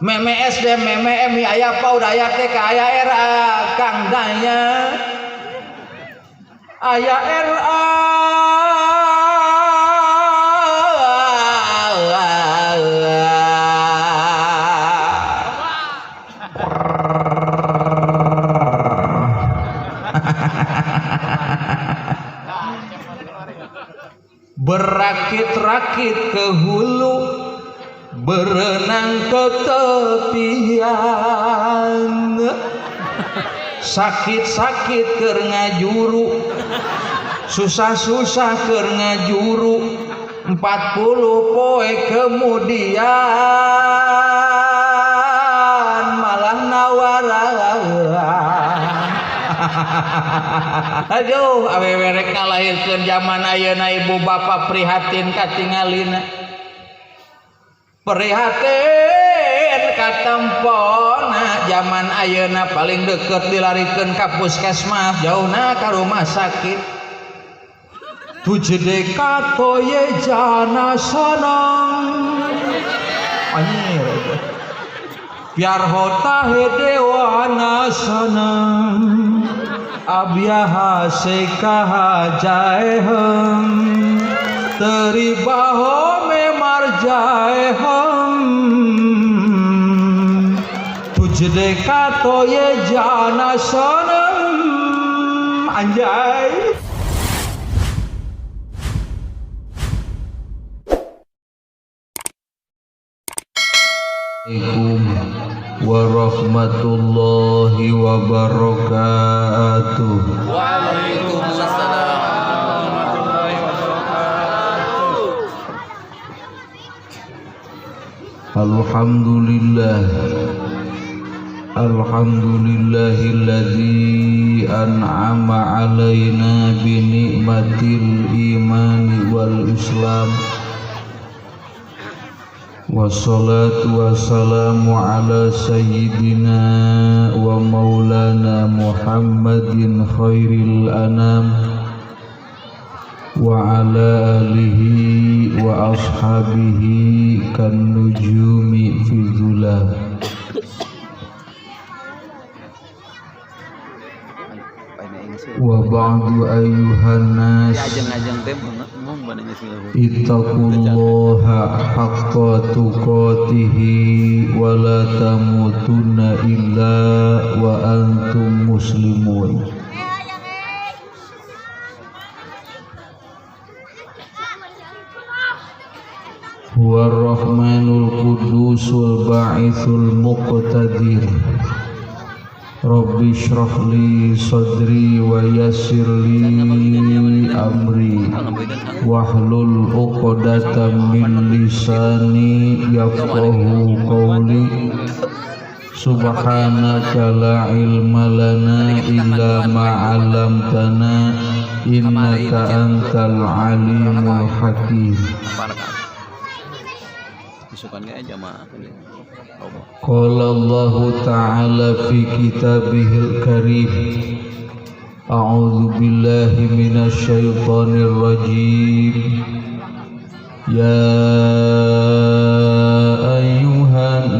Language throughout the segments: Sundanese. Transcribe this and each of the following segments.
Meme SD, meme MI, aya PAUD, aya TK, aya RA, Kang Daya. Aya RA. Berakit-rakit ke hulu, berenang ke tepian, sakit-sakit keur ngajuru, susah-susah keur ngajuru, 40 poe kemudian malah nawaran. Aduh, awewe rek ngalahirkeun zaman ayeuna ibu bapak prihatin katingalina. Prihatin katempona zaman ayeuna paling deket dilarikeun ka puskesmas, jauhna ka rumah sakit. Tujde ka toye jana sanang. Anjir. Pyar hota hai dewana sanam, ab yahan se kaha jae hum, teri baho mein mar jae hum, tujh dekha to ye jana sanam. Anjay. Assalamualaikum warahmatullahi wabarakatuh. Waalaikumsalam warahmatullahi wabarakatuh. Alhamdulillah, alhamdulillahilladzi an'ama alaina bi ni'matil imani wal islam. Wassalatu wassalamu ala sayyidina wa maulana Muhammadin khairil anam wa ala alihi wa ashabihi kan nujumi fi dhulam. Wa ba'du ayyuhan nas, ittaqullaha haqqa tuqatihi wa la tamutunna illa wa antum muslimun. Huwa ar-Rahmanul Qudusul Ba'ithul Muqtadir. Rabbi shrah li sadri wa yassir li amri wahlul 'uqdatam min lisani yafqahu qawli. Subhanaka la ilma lana illa ma 'allamtana innaka antal alimul hakim. Qala Allahu ta'ala fi kitabihil karim, a'udzu billahi minasy syaithanir rajim. Ya ayyuhan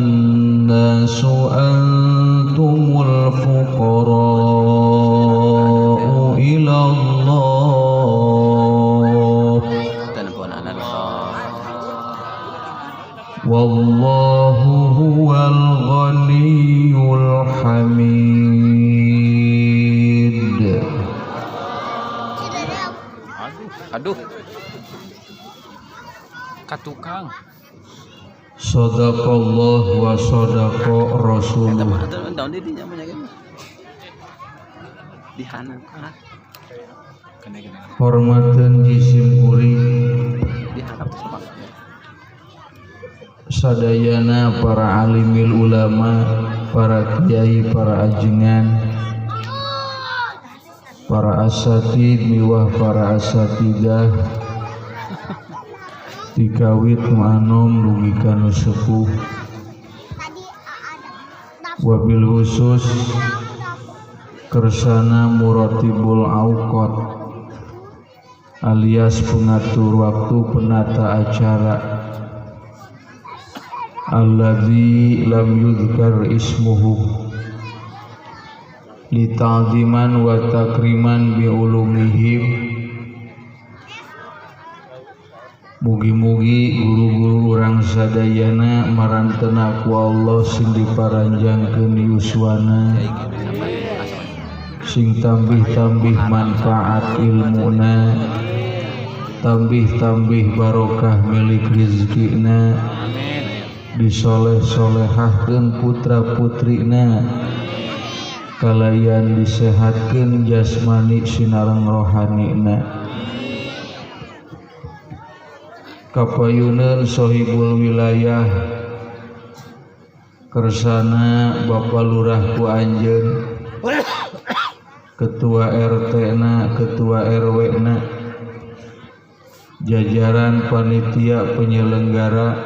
nasu antumul fuqara'u ila Allah wallahu huwal ghaniyul hamid. Aduh, katukang. Sadaqallah wa sadaqa rasulullah. Hormatan jisim kuring sadayana para alimil ulama, para kiai, para ajengan, para asatid miwah para asatidah, tikawit nu anom dugi ka nu sepuh, wabil khusus kersana muratibul auqat alias pengatur waktu, penata acara Alladzi lam yudhkar ismuhu li ta'ziman wa takriman bi ulumihim. Mugi-mugi guru-guru urang sadayana marantena ku Allah sing diparanjangkeun yuswana, sing tambih-tambih manfaat ilmuna, tambih-tambih barokah milik rizkina, disoleh-solehahkeun putra-putrina, kalayan disehatkeun jasmani sinareng rohanina. Kapayuneun sohibul wilayah kersana Bapak Lurah ku anjeun, Ketua RT na, Ketua RW na, jajaran panitia penyelenggara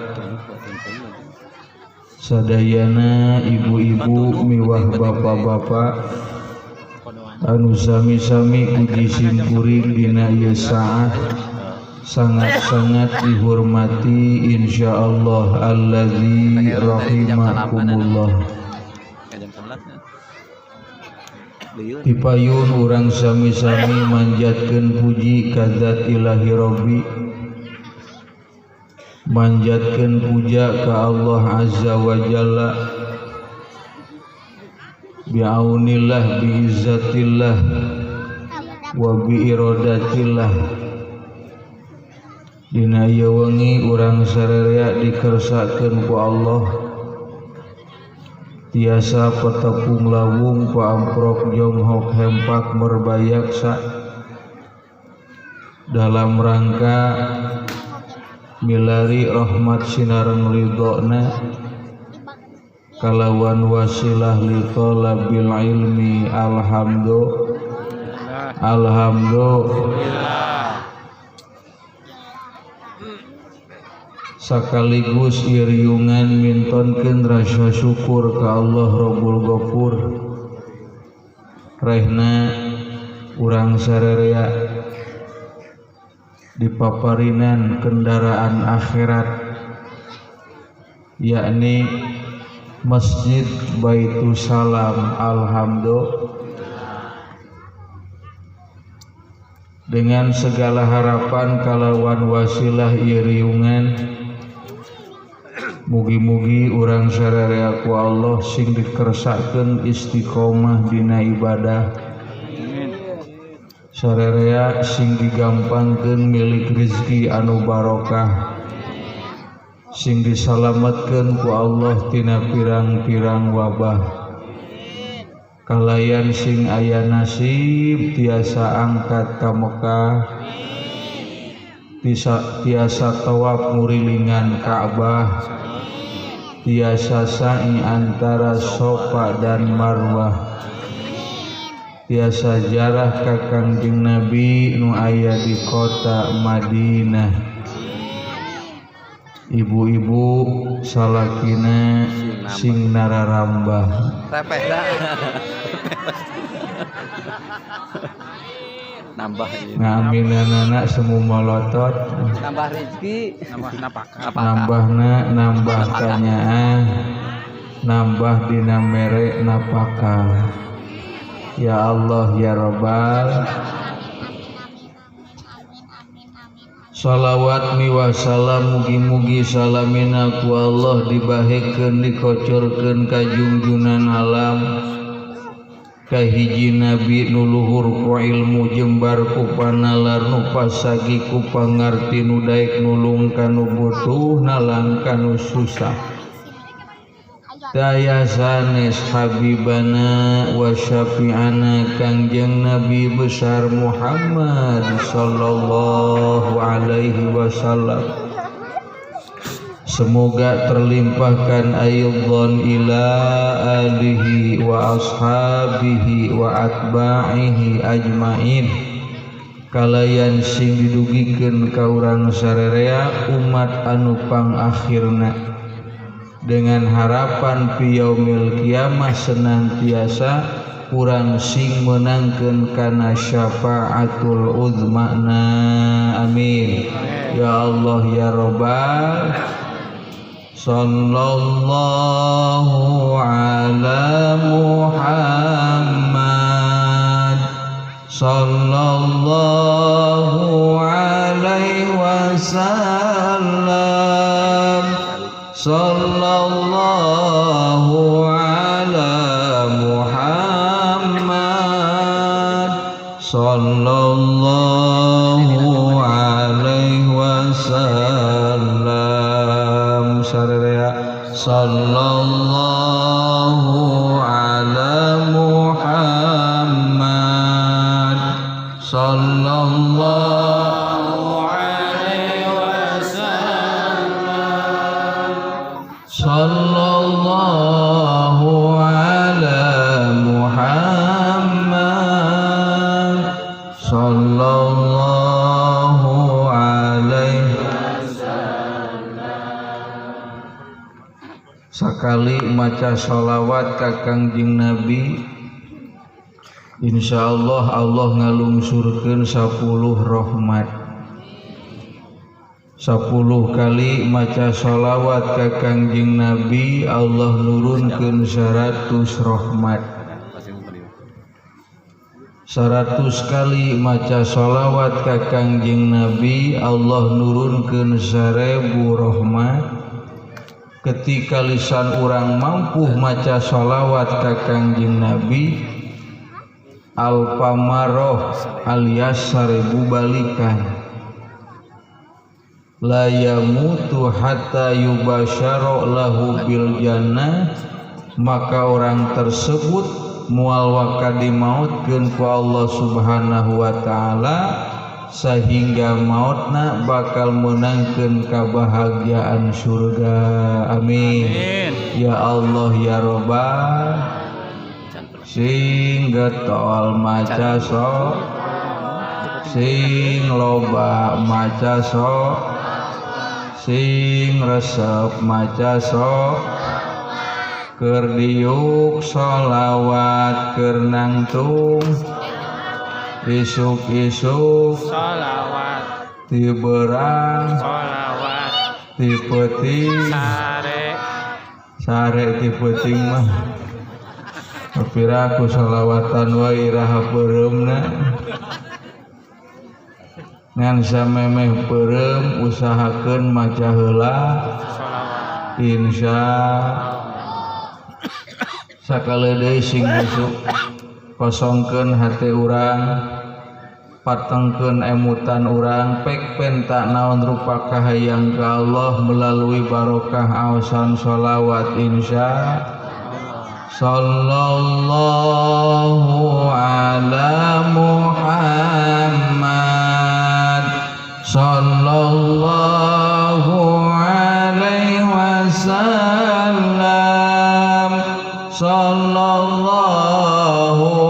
sadayana, ibu-ibu miwah bapak-bapak anu sami-sami puji simkuring dina ieu saat sangat-sangat dihormati insyaallah allazi rahimakumullah. Tipayun urang sami-sami manjatkeun puji ka zat ilahi Rabbi, manjatkeun puja ka Allah azza wa jalla, bi'aunillah bi'izzatillah wa bi'iradatillah. Dina ieu wengi urang sararea dikersakeun ku Allah tiasa petepung lawung paamprok jonghok hempak merbayaksa dalam rangka milari rahmat sinareng ridhona kalawan wasilah li talabil ilmi. Alhamdulillah, alhamdulillah. Sakaligus iriungan mintonkeun rasa syukur ka Allah Rabbul Ghafur rehna urang sararea dipaparinan kendaraan akhirat, yakni Masjid Baitussalam. Alhamdulillah. Dengan segala harapan kalawan wasilah iriungan, mugi-mugi urang sararea ku Allah sing dikersakeun istiqomah dina ibadah, sararea sing digampangkeun milik rezeki anu barokah, sing disalametkeun ku Allah tina pirang-pirang wabah, kalayan sing aya nasib tiasa angkat ka Mekah, tiasa tawaf ngurilingan Ka'bah, tiasa sa'i antara Sofa dan Marwah, tiasa jarah ka Kangjeng Nabi nu aya di kota Madinah. Ibu-ibu salakina sing nararambah. Nambah ngaminanana semu molotot, nambah rezeki, nambah napakah, nambahna nambah kanyaah, nambah dina mere napakah. Ya Allah ya Rabbal. Salawat miwah salam mugi-mugi salamina ku Allah dibahekeun dikocorkeun ka junjunan alam, kahiji nabi nu luhur ku ilmu jembar ku panalar nu pasagi ku pangarti nu daek nulung kanu butuh nalang kanu susah. Daya sanes habibana wa syafi'ana Kangjeng Nabi besar Muhammad sallallahu alaihi wasallam. Semoga terlimpahkan aidhan ila alihi wa ashabihi wa atba'ihi ajmain, kalayan sing didugikeun ka urang sararea umat anu pangakhirna, dengan harapan piyaumil kiamah senantiasa urang sing menangkeun kana syafaatul uzmana. Amin ya Allah ya Rabbal. Sallallahu ala Muhammad sallallahu alaihi wasallam sallallahu ala Muhammad sallallahu alaihi wasallam sararea sallallahu ala Muhammad sallallahu alaihi wasallam sallallahu ala Muhammad sallallahu alaihi wasallam. Sakali maca sholawat ka Kangjeng Nabi, insyaallah Allah ngalungsurkeun 10 rahmat. 10 kali maca sholawat ka Kangjeng Nabi, Allah nurunkeun 100 rahmat. 100 kali maca sholawat ka Kangjeng Nabi, Allah nurunkeun 1000 rahmat. Ketika lisan urang mampu maca sholawat ka Kangjeng Nabi, alfamaroh alias 1000 balikan. La yamutu hatta yubasyara lahu bil jannah, maka orang tersebut mual waka dimautkeun ku Allah Subhanahu wa taala sehingga mautna bakal menangkeun kabahagiaan surga. Amin. Ya Allah ya Robbal, sing getol maca so, sing loba maca so, sing resep maca so, keur diuk sholawat keur nangtung isuk-isuk sholawat ti berang sholawat ti peuting sare sare ti peuting mah pira ku sholawatan wae iraha peureumna ngan samemeh peureum usahakeun maca heula insya sakali deui sing husuk kosongkeun hate urang, patengkeun emutan urang, pek penta naon rupa kahayang ka Allah melalui barokah aosan sholawat insya sallallahu ala Muhammad sallallahu alaihi wasallam sallallahu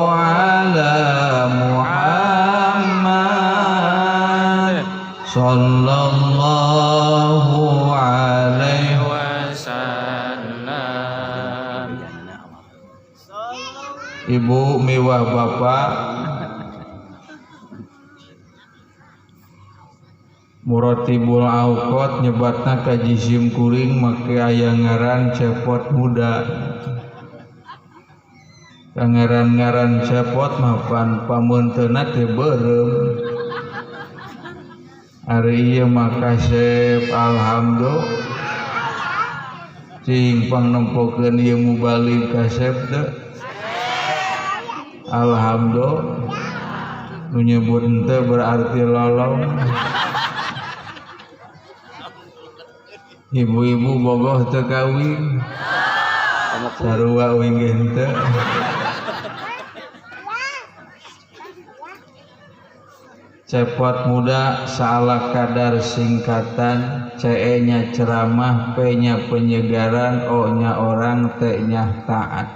ala Muhammad sallallahu alaihi wasallam. Ibu miwah bapak muratibul auqat nyebatna ka jisim kuring make aya ngaran cepot muda. Ngaran-ngaran cepot mapan pamunteuna teh beureum. Ari ieu mah kasep alhamdulillah. Cing pangnempokeun ieu mubalig kasep teu. Alhamdulillah. Nu nyebut henteu berarti lolong. Ibu-ibu bogoh teu kawin. Sarua uing ge henteu. Cepot muda salah kadar singkatan, CE-nya ceramah, P-nya penyegaran, O-nya orang, T-nya taat.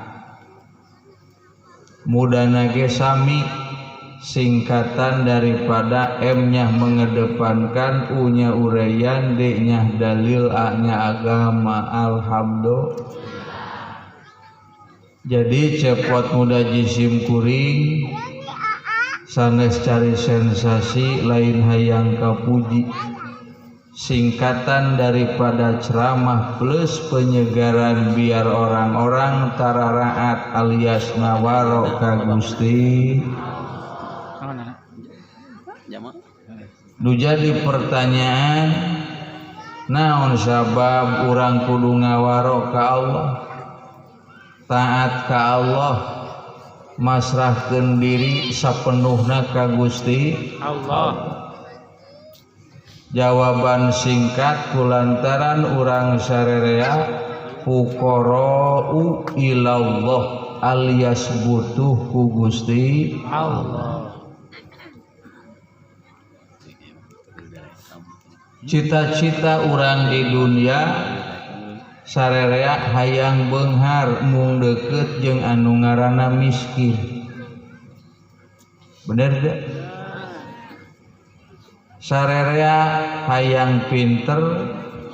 Muda nage sami singkatan daripada M-nya mengedepankan, U-nya uraian, D-nya dalil, A-nya agama. Alhamdulillah. Jadi cepot muda jisim kuring sanes cari sensasi lain hayang kapuji, Singkatan daripada ceramah plus penyegaran biar orang-orang tararaat alias ngawaro ka Gusti. Nu jadi pertanyaan, naon sabab urang kudu ngawaro ka Allah, taat ka Allah, masrahkeun diri sapenuhna ka Gusti Allah. Jawaban singkat kulantaran urang sarerea fuqara'u ilallah alias butuh ku Gusti Allah. Cita-cita urang di dunia sarerea hayang beunghar mung deukeut jeung anu ngaranna miskin. Bener teu? Sarerea hayang pinter,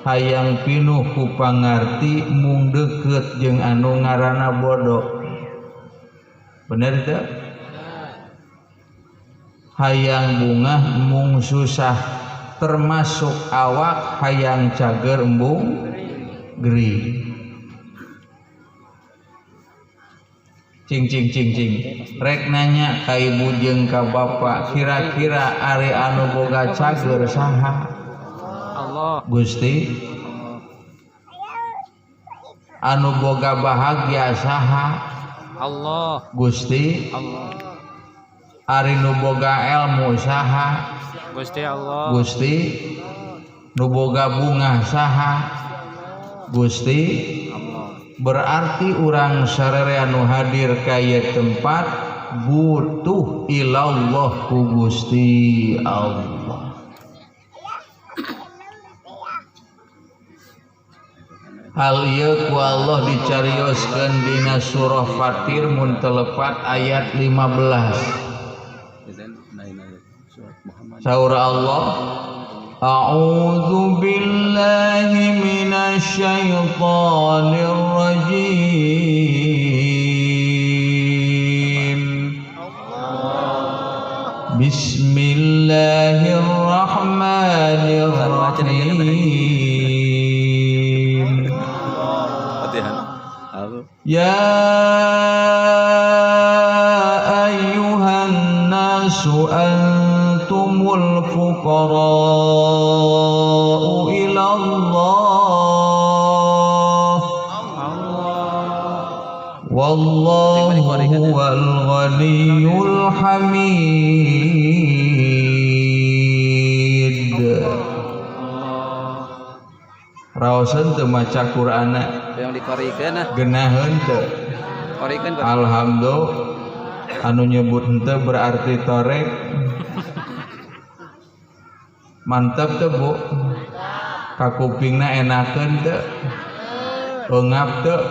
hayang pinuh ku pangarti mung deukeut jeung anu ngaranna bodoh. Bener teu? Hayang bungah mung susah, termasuk awak hayang cager embung gering. Cing cing cing cing. Rek nanya ka ibu jeung ka bapak, kira-kira ari anu boga cager saha? Allah. Gusti. Anu boga bahagia saha? Allah. Gusti. Allah. Ari nu boga ilmu saha? Gusti Allah. Gusti. Nu boga bunga saha? Gusti. Berarti urang sarerea nu hadir ka ieu tempat butuh ilallah ku Gusti Allah. Hal ieu ku Allah dicarioskeun dina surah Fatir mun telepat ayat 15. Saur Allah, A'udzu billahi minasyaitonir rajim. Bismillahirrahmanirrahim. Ya ayyuhan nasu antumul fuqara'u ilallah wallahu huwal ghaniyyul hamid. Raoseun teu maca Qur'anna yang dikorikeun ah geunaheun teu korikeun. Alhamdulillah anu nyebut henteu berarti torek. Mantap teu Bu, kakupingna enakeun teu, eungap teu,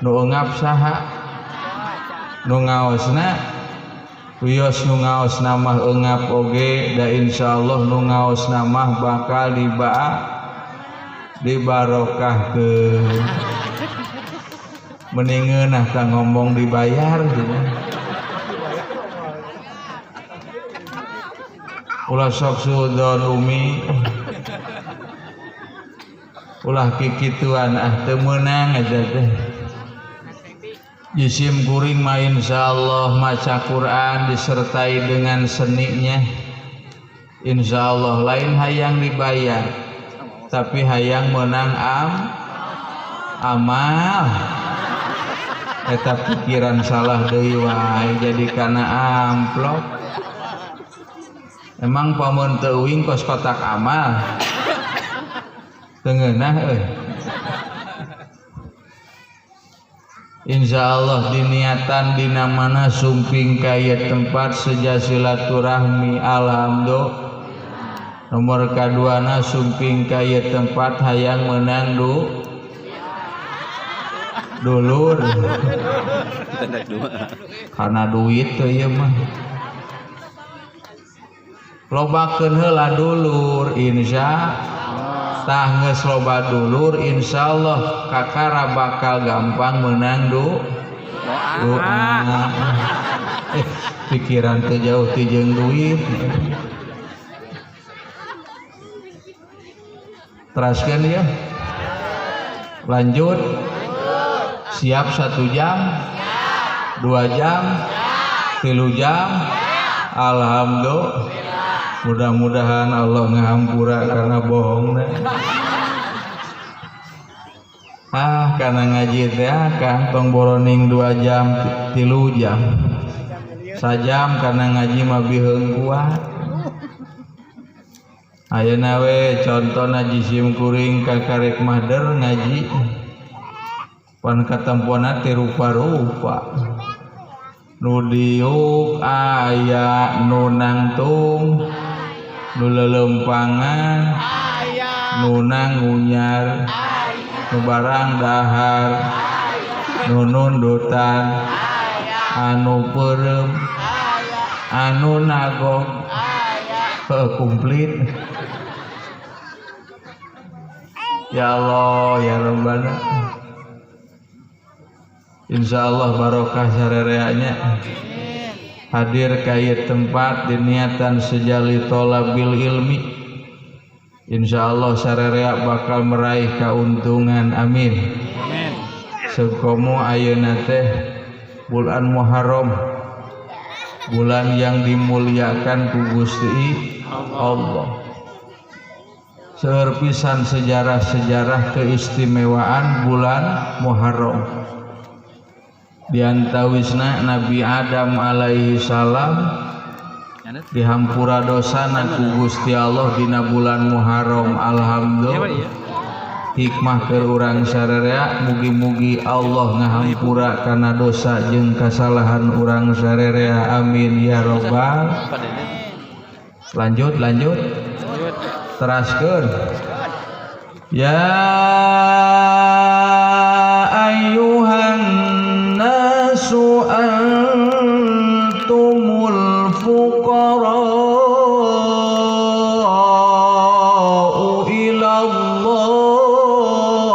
nu eungap saha, nu ngaosna wios, nu ngaosna mah eungap oge, da insyaallah nu ngaosna mah bakal dibarokahkeun. Mending ngeunah tah ngomong dibayar gitu. Ulah sok suudzon umi, ulah kikituan ah teu meunang eta teh. Jisim kuring mah insyaallah maca Quran disertai dengan seninya. Insyaallah lain hayang dibayar, tapi hayang menang amal. Eta pikiran salah deui wae jadi kana amplop. Emang pamun teu uing kos kotak amal. Teu ngeunah euy. Insyaallah diniatan dina mana sumping ka ieu tempat seja silaturahmi alhamdulillah. Nomor kaduana sumping ka ieu tempat hayang meunang dulur. Karena duit teu ieu mah. Lobakeun heula dulur insya tah geus loba dulur insyaallah kakara bakal gampang meunang doa. Pikiran teu jauh ti jeung duit. Teraskeun ya. Lanjut. Siap 1 jam, 2 jam, 3 jam. Alhamdulillah. Mudah-mudahan Allah ngahampura karena bohongna. Ah, karena ngaji teh kang tong boroning 2 jam, 3 jam. Sajam karena ngaji mah biheung kuat. Ayeuna we contona jisim kuring ka karek mahder ngaji. Pan katempona teh rupa-rupa. Nu diuk aya, nu nangtung, nu lelempangan, nu nangunyar, nu barang dahar, nu nundutan, anu peureum, anu nagog, komplit. Ya Allah ya Rabbana. Insyaallah barokah sarereanya. Hadir ka ieu tempat diniatan sejali tolabil ilmi. Insyaallah sarerea bakal meraih keuntungan. Amin. Amin. Sekomo ayeuna teh bulan Muharram, bulan yang dimuliakan ku Gusti Allah. Seueur pisan sejarah-sejarah keistimewaan bulan Muharram. Di antawisna Nabi Adam alaihi salam dihampura dosana ku Gusti Allah dina bulan Muharram. Alhamdulillah. Hikmah keur urang sararea, mugi-mugi Allah ngahampura kana dosa jeung kasalahan urang sararea. Amin ya robbal. Lanjut lanjut. Teraskeun. Ya ayyuhan nasu antumul fuqara'u ila Allah.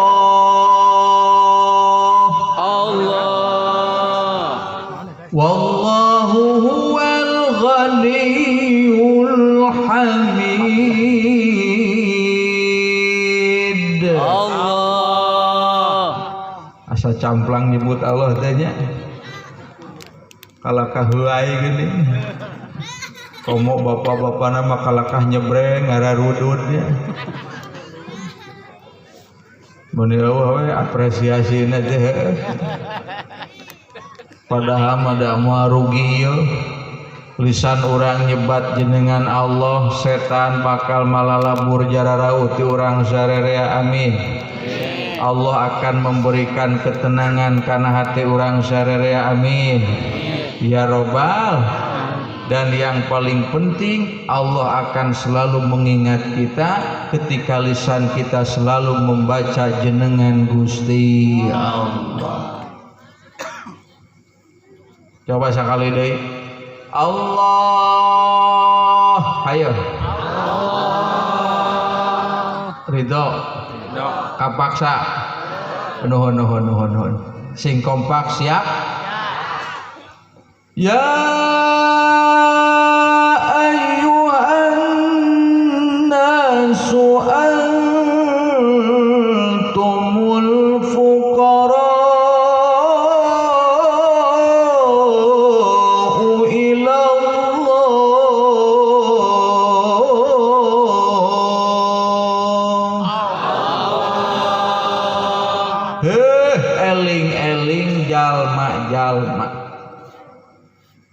Allah. Wallahu huwal ghaniyyul hamid. Allah. Asa camplang nyebut Allah teh nya. Kalakah heuai geuning. Komo bapak-bapana mah kalakah nyebreng ngararudud nya. Mun eueuh we apresiasina teh. Padahal mah da moal rugi ieu. Lisan urang nyebat jenengan Allah, setan bakal malalabur jararauh ti urang sarerea. Amin. Allah akan memberikan ketenangan kana hati urang sarerea. Amin. Ya robbal. Dan yang paling penting, Allah akan selalu mengingat kita ketika lisan kita selalu membaca jenengan Gusti Allah. Coba sekali deui. Allah. Hayo. Allah. Ridho. Kapaksa. Nuhun nuhun nuhun nuhun. Sing kompak siap. Ya ayyuhan nasu antumul fuqara'u ila Allah. Heh, eling-eling jalma-jalma.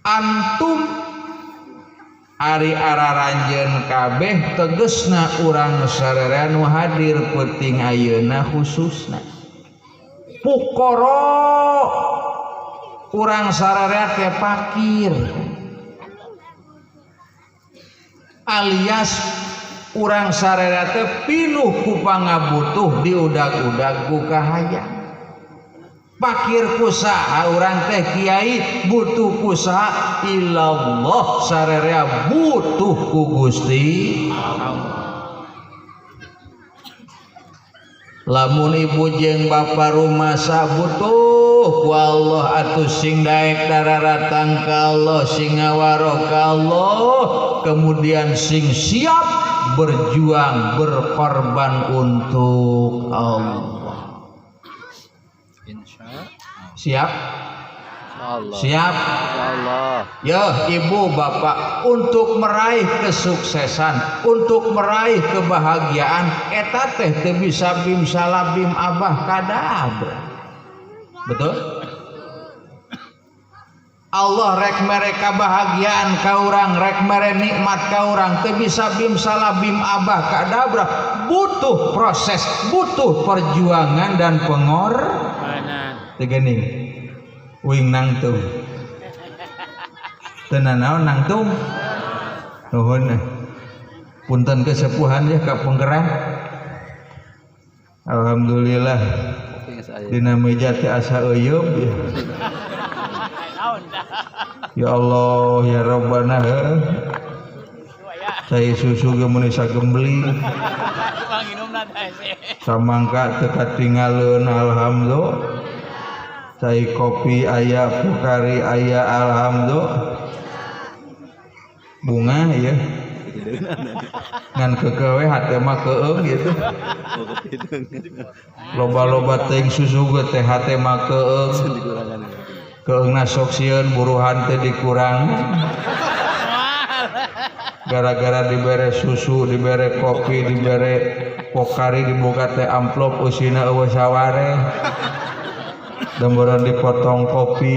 Antum ari araranjeun kabeh tegesna urang sararea nu hadir peuting ayeuna khususna fuqara urang sararea teh fakir alias urang sararea teh pinuh ku pangabutuh diudag-udag ku kahayang. Pakir kusaha urang teh kiai butuh kusaha ilallah sarerea butuh ku Gusti Allah. Lamun ibu jeung bapa rumasa butuh ku Allah atuh sing daek dararatang ka Allah, sing ngawaroh ka Allah, kemudian sing siap Berjuang, berkorban untuk Allah. Insya Siap? Allah. Siap? Allah. Ya, ibu bapak, untuk meraih kesuksesan, untuk meraih kebahagiaan, eta teh teu bisa bim salabim abah kadabra. Betul? Allah rek mere kebahagiaan ka urang, rek mere nikmat ka urang, teu bisa bim salabim abah kadabra, butuh proses, butuh perjuangan dan pengorbanan. Teu geuning. Uing nangtung. Teu nanaon nangtung? Nuhun. Punten kesepuhan ya ka penggerak. Alhamdulillah. Dina meja teh asa euyeum ya. Ya Allah ya Rabbana. Cai susu ge mun sagembling. Samangka teu katingaleun alhamdulillah. Cai kopi aya, Pocari aya, alhamdulillah. Bunga ya. Ngan kekewe hate mah keung gitu. Loba-loba teuing susu ge teh hate mah keung. Keungna sok sieun buruhan teh dikurang. Gara-gara dibere susu, dibere kopi, dibere Pocari, dibuka teh amplop eusina eueuh saware. Demboran dipotong kopi.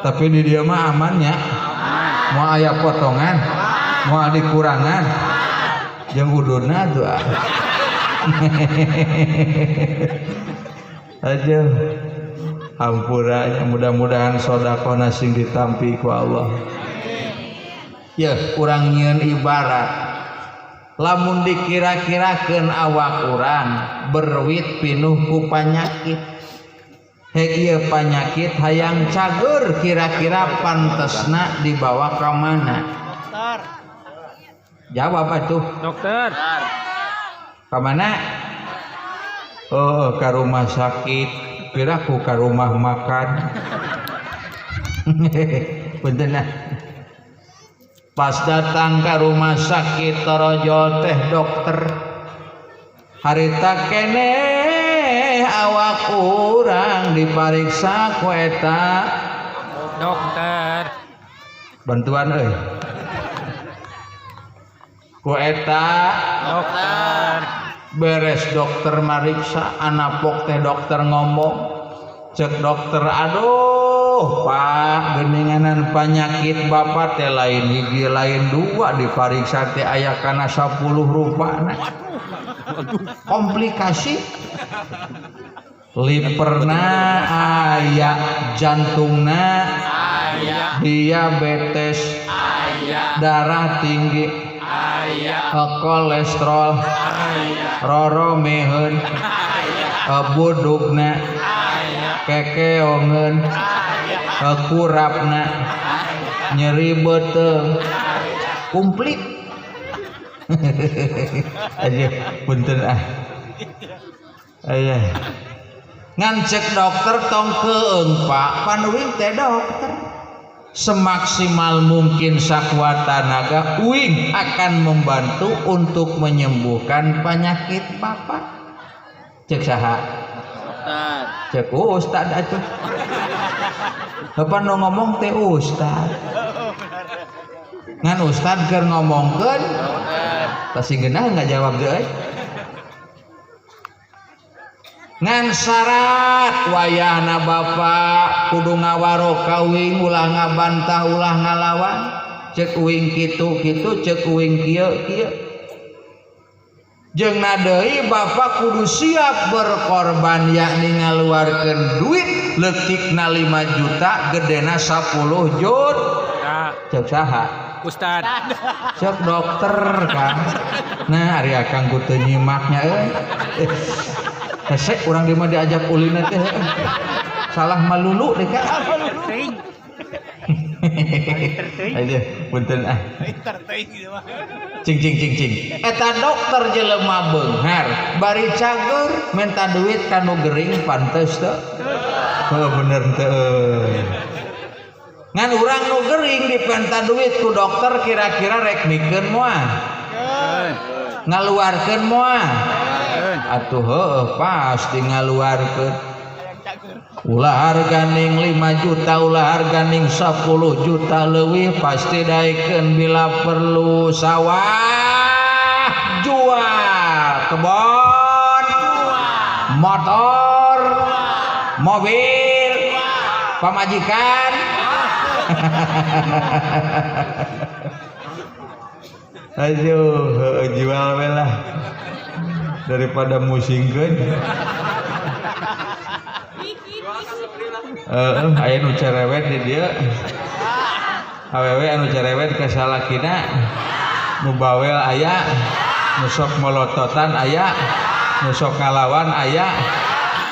Tapi di dia mah amannya. Mau aya potongan, mau dikurangan. Jeung ududna tuh. Aja. Hampura, mudah-mudahan sedekahna sing ditampi ku Allah. Ya, urang nyieun ibarat. Lamun dikira-kirakeun awak urang berwit pinuh ku panyakit. Hek ieu panyakit hayang cager kira-kira pantesna dibawa ka mana? Dokter. Jawab atuh. Dokter. Ka mana? Oh, ka rumah sakit. Piraku ka rumah makan. Punten nah. Pas datang ke rumah sakit torojol teh dokter. Harita keneh awak urang dipariksa ku eta dokter. Bantuan euy. Ku eta dokter. Beres dokter mariksa anapok teh dokter ngomong. Cek dokter, aduh Pak, geninganan penyakit bapak teh lain hiji lain dua, dipariksa teh aya kana 10 rupana. Komplikasi liperna aya, jantungna aya, diabetes aya, darah tinggi aya, kolesterol aya, roromeheun aya, budugna aya, kekeongeun aya, kurapna, nyeri beuteung, komplit. Aja punten ah. Aya. Ngan cek dokter tong keung Pak, panuing teh dokter. Semaksimal mungkin sakuat tenaga uing akan membantu untuk menyembuhkan penyakit bapak. Cek saha? Dokter. Cek ustad atuh. Bapak nu ngomong teh ustad. Ngan ustad keur ngomongkeun pasti geunah ngajawab deui. Ngan syarat wayahna bapak kudu ngawaro ka uing, ulah ngabantah, ulah ngalawan. Cek uing kitu kitu, cek uing kieu kieu. Jeung deui bapak kudu siap berkorban, yakni ngaluarkeun duit leutikna 5 juta gedena 10 juta. Cek saha? Ustad. Cek dokter Kang. Nah ari akang ku teu nyimaknya euy. Hese urang di mah diajak ulin teh. Salah malulu deh Kak. Aja punten ah. Cing cing cing cing. Eta dokter jelema beunghar bari cager minta duit ka nu gering pantes teu? Heuh bener teu. Ngan urang nu gering dipenta duit ku dokter kira-kira rek mikeun moal, ngaluarkeun moal. Atuh heueuh pasti ngaluarkeun. Ulah harganing 5 juta, ulah harganing 10 juta leuwih pasti daekeun bila perlu. Sawah jual, kebon, motor, mobil, pamajikan. Aduh, jual we lah daripada musingkeun. Heeh, aya nu cerewet di dieu. Awewe anu cerewet ka salakina, nu bawel aya, nu sok molototan aya, nu sok ngalawan aya,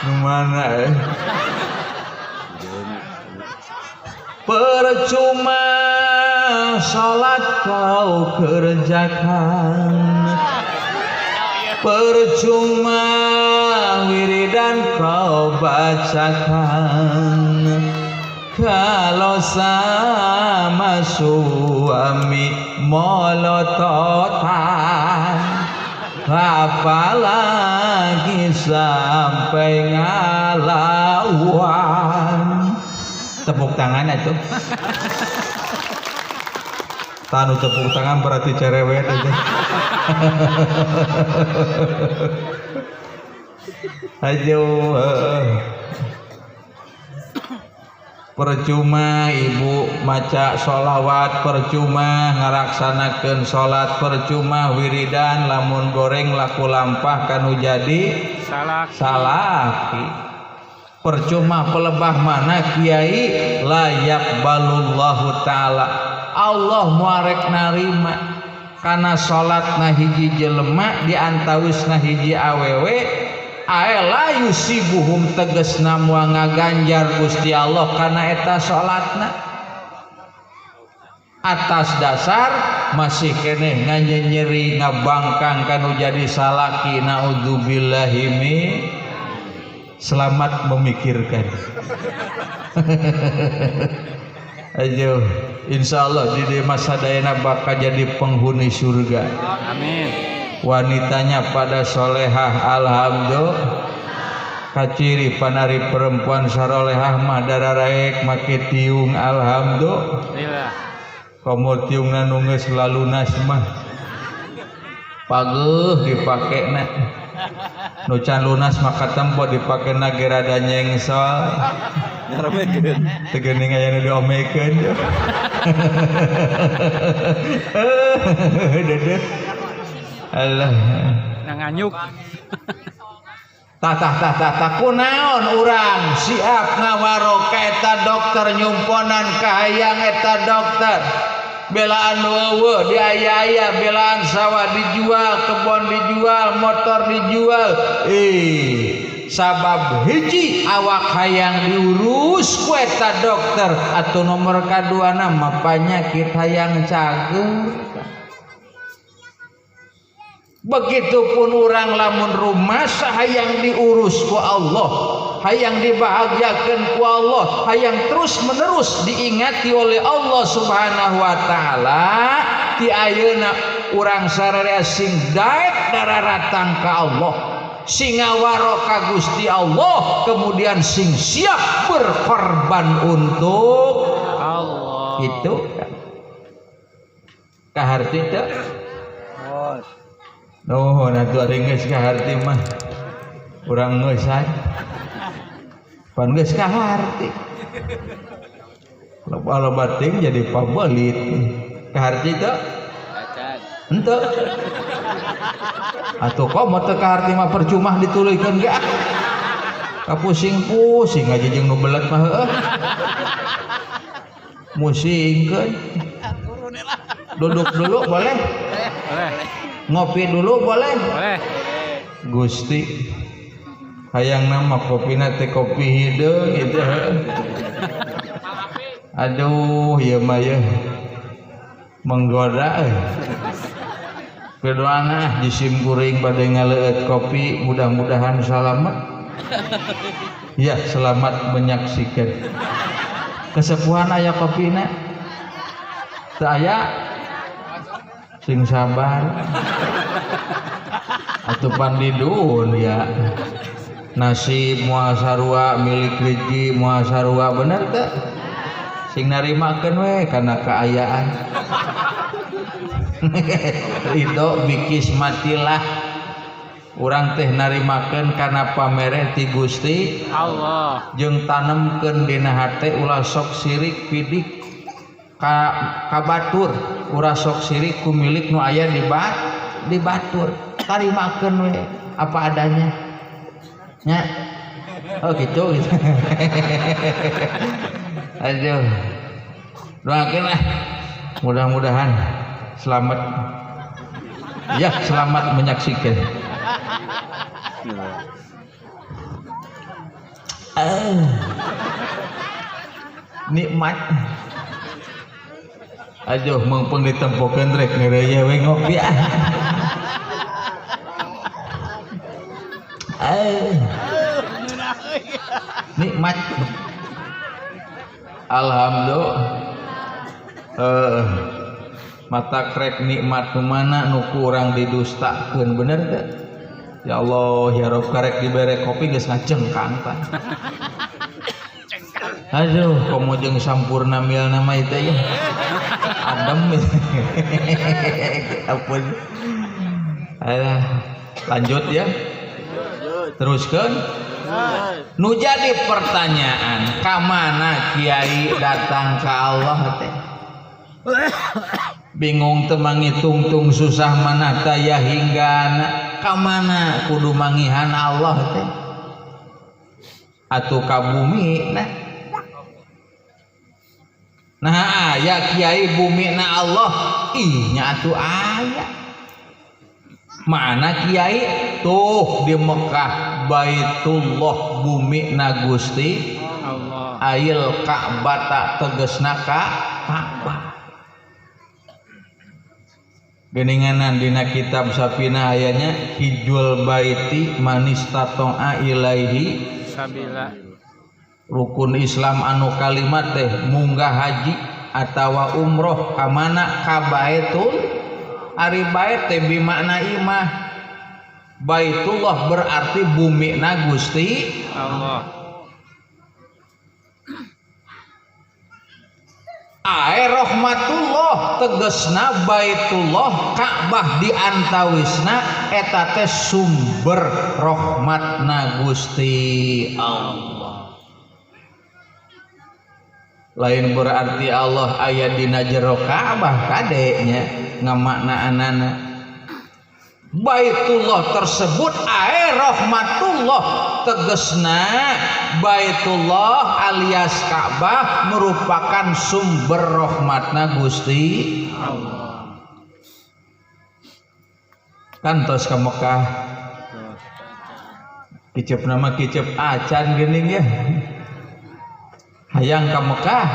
nu mana eh? Percuma salat kau kerjakan, percuma wiridan kau bacakan, kalau sama suami molototan, apalagi sampai ngalawan. Tepuk tangan itu. Tanu tepuk tangan berarti cerewet aja. Aduh. Percuma ibu maca sholawat, percuma ngaraksanakeun salat, percuma wiridan lamun goreng laku lampah kanu jadi salaki. Percuma pelebah mana kiai layak balullahu ta'ala. Allah muarek narima karena salat na hiji jelema diantawis na hiji awewe ae la yusibuhum tegesna moal ngaganjar Gusti Allah karena eta salatna atas dasar masih keneh nganyenyeri ngabangkang kanu jadi salaki. Naudzubillahi min. Selamat memikirkan. Ayo, insyaallah di masa dayana bakal jadi penghuni surga. Amin. Wanitanya pada solehah, alhamdulillah. Kaciri panari perempuan sarolehah mah dararaek make tiung, alhamdulillah. Komo tiungna nu geus lalunas mah pageuh dipakena. Nu can lunas maka tempo dipakena ge rada nyengsol. Teu geuning aya nu diomekeun. Dedeh. Allah. Nanganyuk. Tah tah tah tah tah kunaon urang siap ngawaro ka eta dokter nyumponan kahayang eta dokter. Belaan wewe diaya-aya, belaan sawah dijual, kebon dijual, motor dijual. Sabab hiji awak hayang diurus ku eta dokter atau nomor kaduana mah panyakit hayang cager. Begitupun urang lamun rumasa hayang diurus ku Allah, hayang dibahagiakan ku Allah, hayang terus menerus diingati oleh Allah Subhanahu wa taala, ti ayeuna urang sararea sing daek dararatang ka Allah, sing ngawaro ka Gusti Allah, kemudian sing siap berkorban untuk Allah. Itu kaharti teu? Nuhun atuh ari geus kaharti mah. Urang ngeusan. Pan geus kaharti. Loba-loba ting jadi pabelit. Kaharti teu? Henteu. Atuh komo teu kaharti mah percuma dituluykeun ge ah. Kapusing-pusing aja jeung nu belet mah heueuh. Musingkeun. Duduk dulu boleh? Boleh. Ngopi dulu boleh? Boleh. Gusti hayang nama kopina teh kopi hideung gitu. Aduh ieu mah ye menggoda euy. Kedoana jisim kuring bade ngaleueut kopi mudah-mudahan selamat. Ya, selamat menyaksikan. Kesepuhan aya kopina teu aya sing sabar atuh pandidun ya nasib moal sarua milik rezeki moal sarua bener teu sing narimakeun we kana kaayaan ridho bikismatillah urang teh narimakeun kana pamere ti Gusti Allah jeung tanemkeun dina hate ulah sok sirik pidik ka batur ulah sok sirik ku milik nu aya di batur tarimakeun we apa adanya nya oh gitu gitu. Aduh doakeun lah mudah-mudahan selamat ya, selamat menyaksikan. Nikmat. Aduh mengpeng ditempokeun rek ngeureuy we ngopi ah. Nikmat. Alhamdulillah. Mata krek nikmat mana nu ku urang didustakeun bener teu? Ya Allah ya Rob karek dibere kopi geus ngacengkang tah. Aduh komo jeung sampurna milna mah itu ya. Adem. Ampun. Alah, lanjut ya. Teruskeun. Nu jadi pertanyaan, ka mana kiai datang ka Allah teh? Bingung teu mangitungtung susah mana taya hinggana ka mana kudu mangihan Allah teh? Atuh ka bumi nah. Nah aya kiai bumi na Allah, ih nya atuh aya. Mana kiai tuh di Mekah Baitullah bumi na Gusti Allah. Ail Ka'bah tegesna ka Ka'bah. Geninganan dina kitab Safina ayanya hijul baiti manistatoa ilaihi sabila. Rukun Islam anu kalimat teh munggah haji atawa umroh ka mana ka Baitul. Ari bait teh bimakna imah. Baitullah berarti bumi na Gusti Allah. Ae rahmatullah tegesna Baitullah Ka'bah diantawisna eta teh sumber rahmatna Gusti Allah. Lain berarti Allah aya dina jero Ka'bah kade nya ngamaknaanana. Baitullah tersebut ae rahmatullah tegesna Baitullah alias Ka'bah merupakan sumber rahmatna Gusti Allah. Kan tos ka Mekah kicep nama kicep acan geuning ya. Hayang ka Mekah,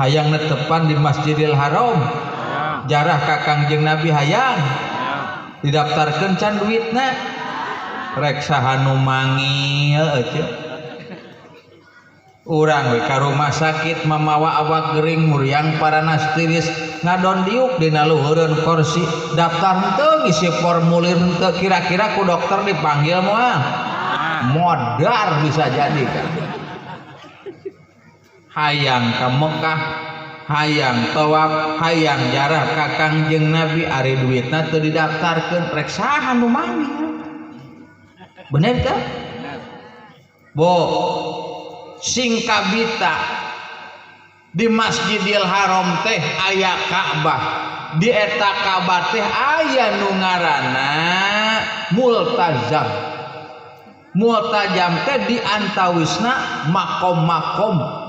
hayang netepan di Masjidil Haram, jarah ka Kangjeng Nabi hayang. Didaftarkeun can duitna rek saha nu mangil eueuh. Urang we ka rumah sakit mamawa awak gering muriang paranas tiris ngadon diuk dina luhureun kursi daftar henteu ngisi formulir henteu kira-kira ku dokter dipanggil moal modar bisa jadi kan. Hayang ka Mekah, hayang tawaf, hayang jarah ka Kangjeng Nabi ari duitna teu didaftarkeun rek saha nu manggil. Bener teu? Bo sing kabita di Masjidil Haram teh aya Ka'bah. Di eta Ka'bah teh aya nu ngaranna Multazam. Multazam teh di antawisna makom-makom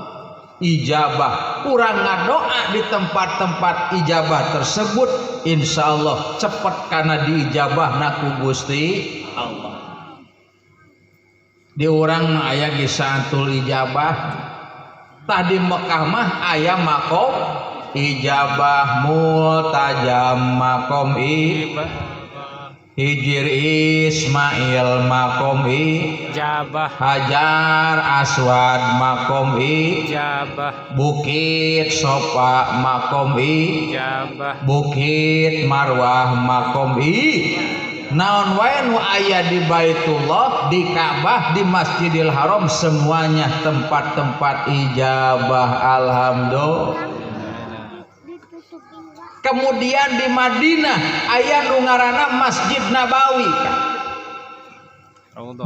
ijabah. Urang ngadoa di tempat-tempat ijabah tersebut insyaallah cepet karena diijabah ku Gusti Allah. Di urang mah aya ge saatul ijabah. Tah di Mekah mah aya makom ijabah multajam makom ijabah. Hijir Ismail makom ijabah, Hajar Aswad makom ijabah, Bukit Sofa makom ijabah, Bukit Marwah makom naon wae nu aya di Baitullah, di Ka'bah, di Masjidil Haram, semuanya tempat-tempat ijabah. Alhamdulillah. Kemudian di Madinah aya nu ngaranna Masjid Nabawi.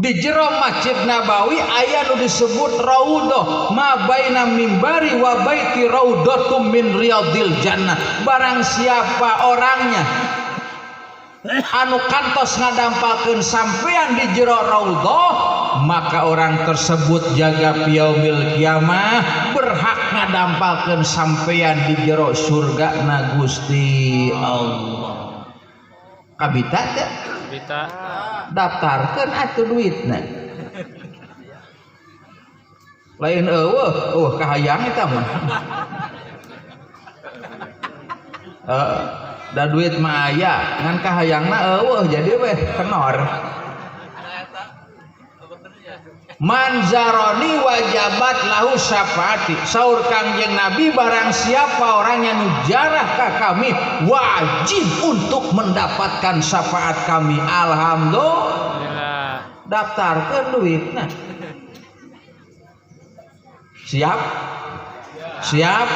Di jero Masjid Nabawi aya nu disebut raudhah, ma baina mimbari wa baiti raudhatum min riyadil jannah. Barang siapa orangnya anu kantos ngadampalkeun sampean di jero raudhah, maka orang tersebut jaga yaumil kiamah berhak ngadampalkeun sampean di jero surga na Gusti Allah. Kabita teh? Kabita. Daftarkeun atuh duitna. Lain eueuh, eueuh kahayang eta mah. Da duit mah aya, ngan kahayangna eueuh jadi weh kenor. Manzaroni wajabat lahu syafaati. Saur Kangjeng Nabi, barang siapa orang yang nujarah ka kami wajib untuk mendapatkan syafaat kami. Alhamdulillah. Daftarkeun duitna. Siap? Siap?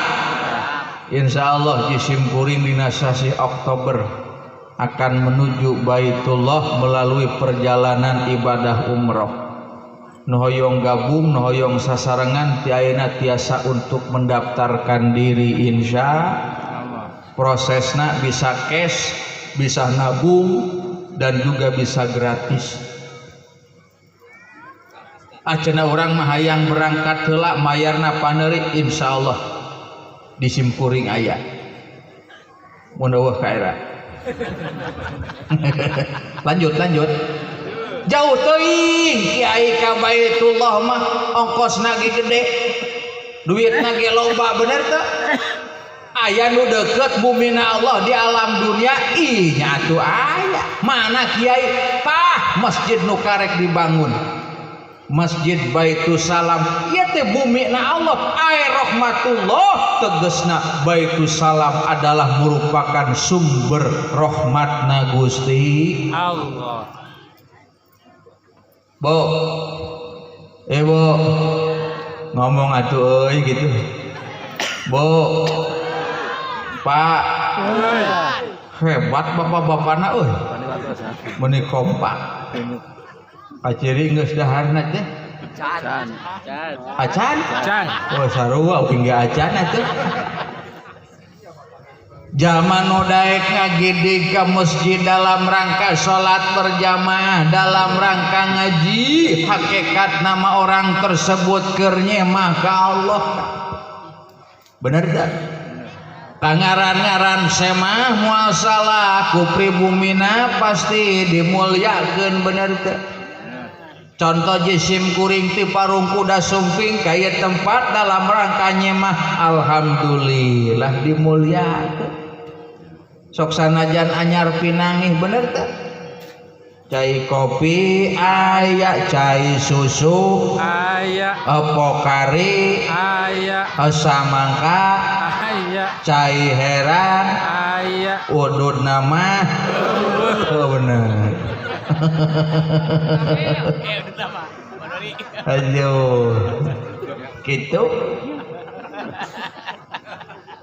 Insya Allah jisimkuring dina sasih Oktober akan menuju Baitullah melalui perjalanan ibadah umroh. Nu hoyong gabung, nu hoyong sasarengan ti ayeuna tiasa untuk mendaftarkan diri insya Allah. Prosesna bisa cash, bisa nabung, dan juga bisa gratis. Acenah urang mah hayang berangkat heula mayarna paneuri, insya Allah disimkuring aya. Mun eueuh ka era. Lanjut, lanjut. Jauh teuing kiai ka Baitullah mah ongkosna ge gede, duitna ge loba, bener teu? Aya nu deukeut bumina Allah di alam dunia, ih nya atuh aya. Mana kiai? Tah masjid nu karek dibangun, Masjid Baitussalam, ieu teh bumina Allah, air rahmatullah, tegesna Baitussalam adalah merupakan sumber rahmatna Gusti Allah. Bo, bo, ngomong atuh euy gitu. Bo, Pak, hebat bapak-bapakna euy. Meuni kompak. Kaciri geus daharna teh? Acan. Acan? Acan. Oh sarua oge acan atuh. Zaman nu daek ngagidig ka masjid dalam rangka salat berjamaah, dalam rangka ngaji, hakikat nama orang tersebut keur nyemah ka Allah. Bener tak? Kangaran-ngaran semah moal salah, ku pribumina pasti dimulyakeun, bener teu? Contoh jisim kuring ti Parung Kuda Sumping kaya tempat dalam rangka nyemah, alhamdulillah dimulyakeun. Sok sanajan anyar pinangih, bener teu? Cai kopi aya, cai susu aya, Pokari aya, samangka aya, cai herang aya, udud nama oh, bener. Aduh, gitu.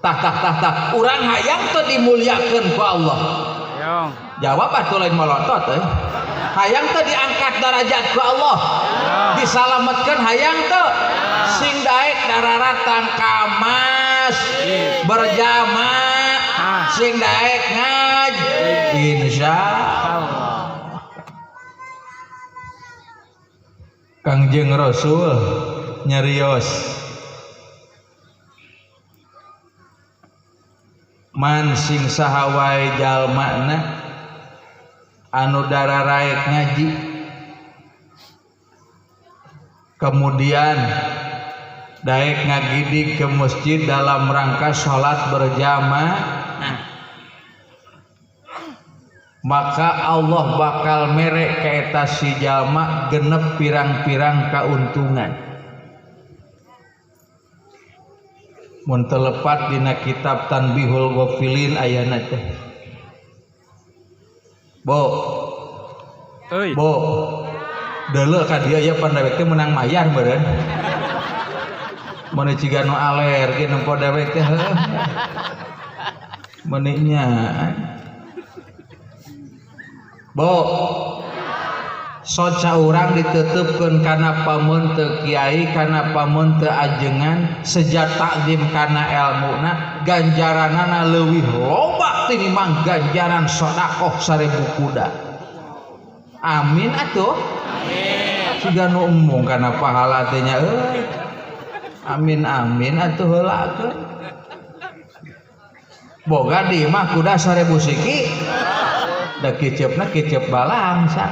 Tah tah tah tah. Urang hayang teu dimuliakeun ku Allah. Jawab atuh lain molotot euy. Hayang teu diangkat darajat ku Allah. Disalametkeun hayang teu. Sing daek dararatang ka masjid berjamaah, sing daek ngaji insya Allah. Kangjeng Rasul nyarios, man sing saha wae jalmana anu dararaek ngaji, kemudian daek ngagidig ke masjid dalam rangka salat berjamaah, Maka Allah bakal mere ka eta si jalma genep pirang-pirang kauntungan. Mun teu lepat dina kitab Tanbihul Ghafilin ayana teh. Bo. Euy. Bo. Deuleu ka dieu ieu pan dewek teh meunang mayar meureun. Mun ciga nu alergi nempo dewek teh heuh. Meuni nya. Bo. Soca urang diteuteupeun kana pameunte kiai, kana pameunte ajengan, seja takdim kana elmuna, ganjaranana leuwih loba tinimbang ganjaran sedekah 1000 kuda. Amin atuh. Amin. Siga nu embung kana pahala teh nya euy. Amin amin atuh heulakeun. Boga di imah kuda 1000 siki. Da kiceupna kiceup balangsa.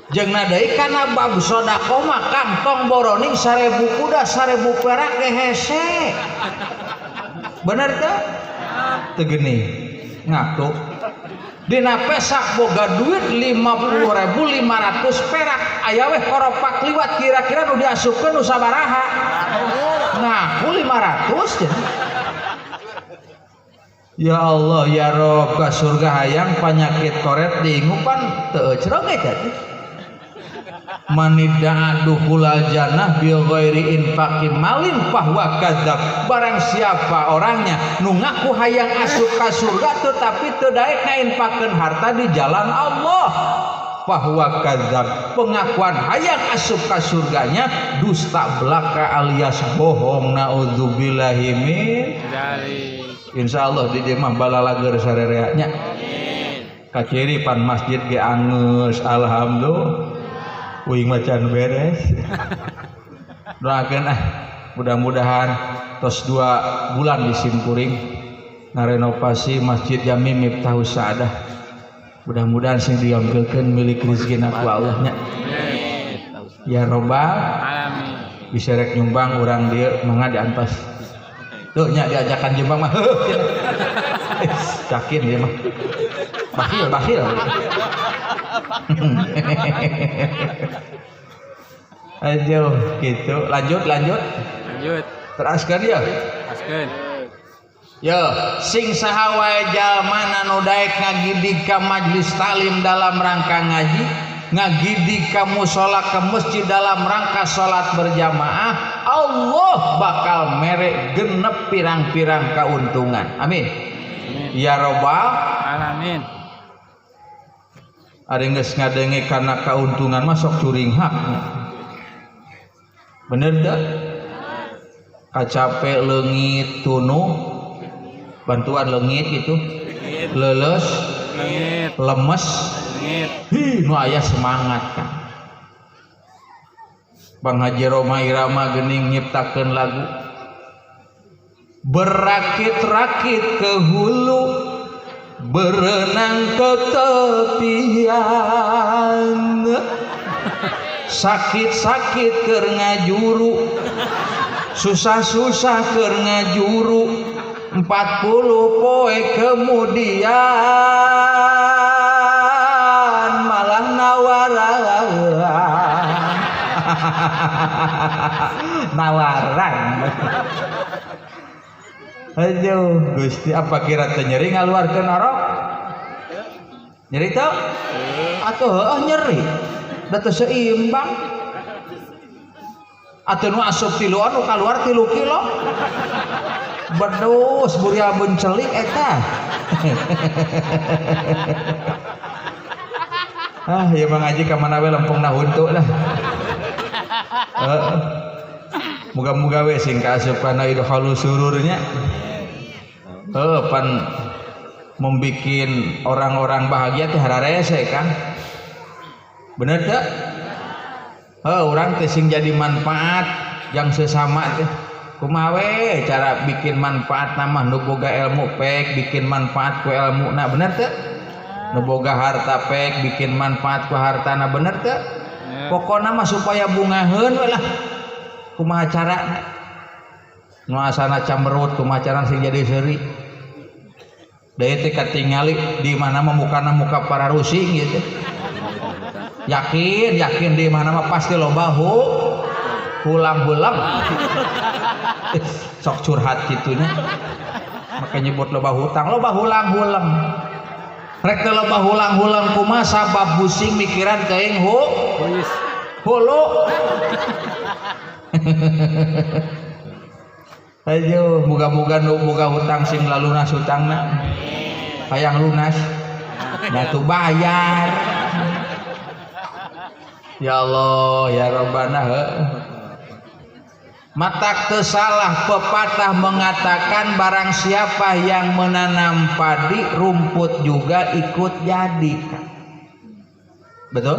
Jeung deui kana bab sedekah mah kantong boroning 1000 kuda 1000 perak ge hese. Bener teu? Teu geuning. Ngaku. Dina pesak boga duit 50.500 perak aya weh koropak liwat kira-kira nu diasupkeun nu sabaraha. Ngaku 500 cenah. Ya Allah ya Rob ka surga hayang panyakit koret diingupan teu eucrog eta teh. Manidda'a dukhulal jannah bi ghairi infaqi malin fahuwa kadzab. Barang siapa orangnya nu ngaku hayang asup ka surga tetapi teu daek ngainfakeun harta di jalan Allah, fahuwa kadzab. Pengakuan hayang asup ka surganya dusta belaka alias bohong. Naudzubillahi min dzalik. Insyaallah di dieu mah balalager sarerea nya. Kaciri pan masjid ge angeus alhamdulillah. Uing mah can beres. Doakeun ah mudah-mudahan tos 2 bulan di simkuring ngarenovasi Masjid Jami Miftahus Saadah. Mudah-mudahan sing diambilkeun milik rezekina ku Allah nya. Ya robbal alamin. Bisa rek nyumbang urang dieu mangga diantos. Tuh nya diajakan nyumbang mah. Yakin dia mah. Bakhil, bakhil. Aduh, gitu. Lanjut, lanjut. Lanjut. Teraskeun ya. Teraskeun. Yo, sing saha wae jalma nu daek ngagidig ka majelis taklim dalam rangka ngaji, ngagidig ka musala ka masjid dalam rangka salat berjamaah, Allah bakal mere genep pirang-pirang kauntungan. Amin. Ya robbal alamin. Ari geus ngadenge kana kauntungan mah sok curinghak. Bener teu? Kacape leungit tunu bantuan leungit gitu. Leuleus, leungit, lemes, leungit. Hi nu aya semangat kan. Bang Haji Rhoma Irama geuning nyiptakeun lagu berakit-rakit ke hulu, berenang ke tepian, sakit-sakit keur ngajuru, susah-susah keur ngajuru, 40 poe kemudian malah nawaran. Nawaran. Aduh, Gusti, apa kira teu nyeri ngaluarkeun orok? Nyeri teu? Atuh heueuh nyeri. Da teu seimbang. Atuh nu asup 3 anu kaluar 3 kilo. Bedus buria bencelik eta. Ah, ieu mah ngaji ka mana we lempengna huntu lah. Heeh. Muga-muga we sing kaasup kana idkhalus sururnya. Pan membikin orang-orang bahagia teh hararese kan. Bener teu? Urang teh sing jadi manfaat yang sesama teh. Kumaha we cara bikin manfaat mah nu boga ilmu pek bikin manfaat ku elmuna, bener teu? Nu boga harta pek bikin manfaat ku hartana, bener teu? Pokona mah supaya bungaheun we lah. Kumaha carana? Nu asana camberut kumaha carana sing jadi seuri? Deui teh katingali di mana mah mukana muka para rusing gitu. Yakin, yakin di mana mah pasti loba hulang-hulang. Sok curhat kitunya. Make nyebut loba hutang, loba hulang-hulang. Rek teh loba hulang-hulang kumaha sabab pusing mikiran teuing hulu. Ayo, moga-moga nu boga hutang sing lalunas hutangna. Hayang lunas. Nah tuh bayar. Ya Allah, ya Rabbana. Matak teu salah pepatah mengatakan barang siapa yang menanam padi, rumput juga ikut jadi. Betul?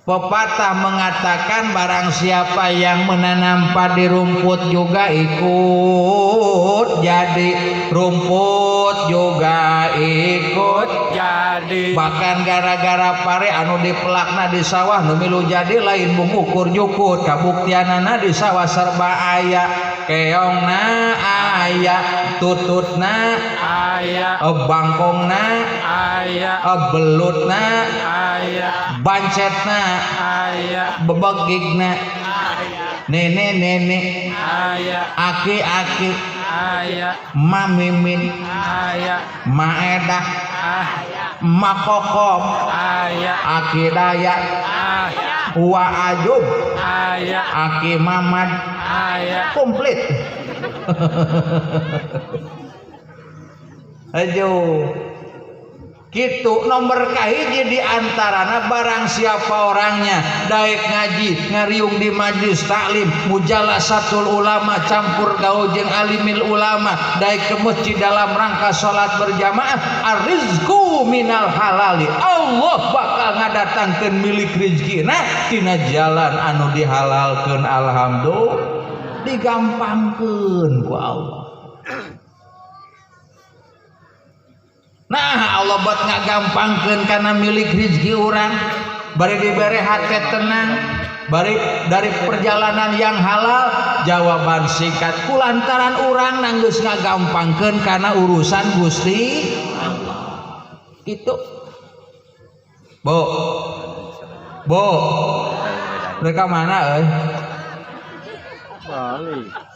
Pepatah mengatakan barang siapa yang menanam padi, rumput juga ikut jadi. Rumput juga ikut jadi. Bahkan gara-gara pare anu dipelakna di sawah nu milu jadi lain bungukur nyukut. Kabuktianana di sawah serba aya, keongna aya, tututna aya, bangkongna aya, belutna aya, bancetna aya, bebegigna aya, nenek-nenek aya, aki-aki aya, mamimin aya, maedah aya, makokom aya, aki daya aya, wa ajub aya, aki mamad aya, komplit. Aduh, gitu nomor kahiji di antarana barang siapa orangnya daek ngaji ngariung di majlis taklim mujalasatul ulama campur gaul jeung alimil ulama daek ke masjid dalam rangka salat berjamaah arrizqu minal halali, Allah bakal ngadatangkeun milik rezekina tina jalan anu dihalalkeun. Alhamdulillah, digampangkeun ku Allah. Nah Allah buat ngagampangkeun kana milik rezeki urang, bari dibere hate tenang, bari dari perjalanan yang halal. Jawaban singkat, kulantaran urang nanggeus ngagampangkeun kana urusan Gusti Allah. Gitu. Bo. Bo. Mereka mana euy? Bali.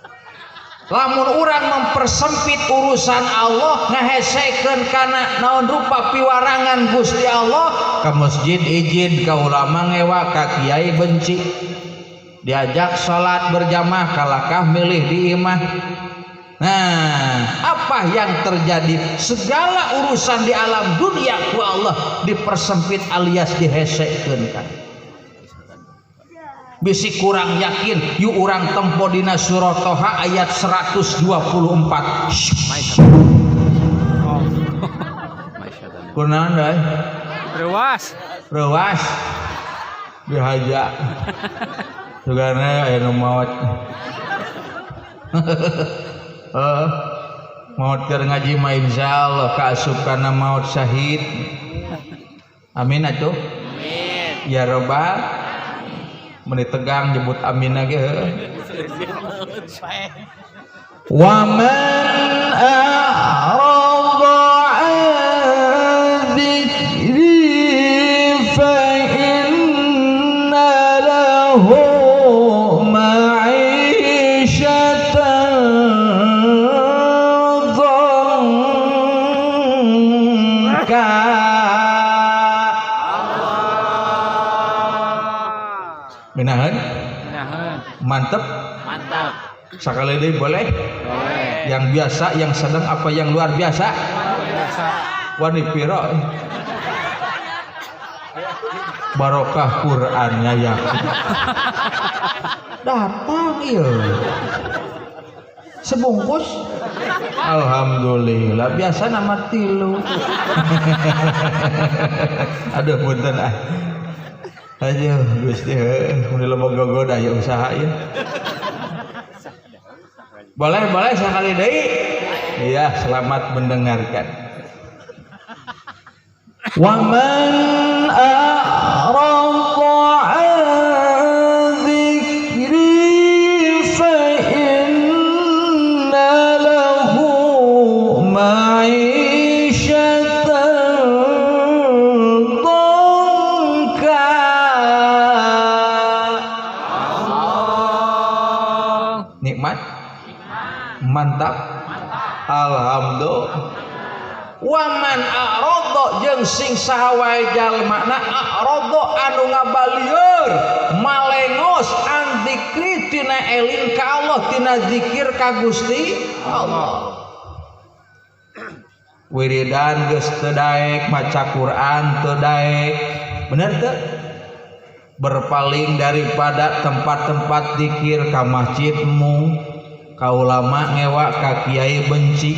Lamun urang mempersempit urusan Allah ngahesekeun kana naon rupa piwarangan Gusti Allah, ke masjid izin, ka ulama ngewa, ka kiai benci, diajak salat berjamaah kalakah milih di imah. Nah, apa yang terjadi? Segala urusan di alam dunia ku Allah dipersempit alias dihesekeun kan. Bisi kurang yakin, yuk urang tempo dina surah Toha ayat 124. Kunaon deui? Reuas. Reuas. Dihaja. Sugana aya nu maot. Maot keur ngaji mah insyaallah kaasup kana maot syahid. Amin atuh. Amin. Ya robbal meni tegang nyebut amin lagi. Wa man a'rada 'an dzikri fa inna lahu ma'isyatan dhanka. Minahan? Minahan. Mantep? Mantap. Sekali deui boleh? Boleh. Yang biasa, yang sedang, apa yang luar biasa? Biasa. Wani piro? Barokah Qur'annya ya. Datang ieu. Sebungkus. Alhamdulillah. Biasa nama tilu. Aduh punten ah. Aduh Gusti heuh mun loba gogoda aya usaha ieu. Boleh boleh sekali deui. Iya, selamat mendengarkan. Wa man a'rada 'an dzikri fa inna lahu ma'isyatan Nikmat? Mantap. Alhamdulillah. Waman a'rada jeung sing saha wae jalmana a'rada anu ngabalieur malengos an dzikri tina eling ka Allah tina zikir ka Gusti Allah. Wiridan geus teu daek, maca Quran teu daek, bener teu? Berpaling daripada tempat-tempat zikir ka masjidmu, ka ulama ngewa, ka kiai benci.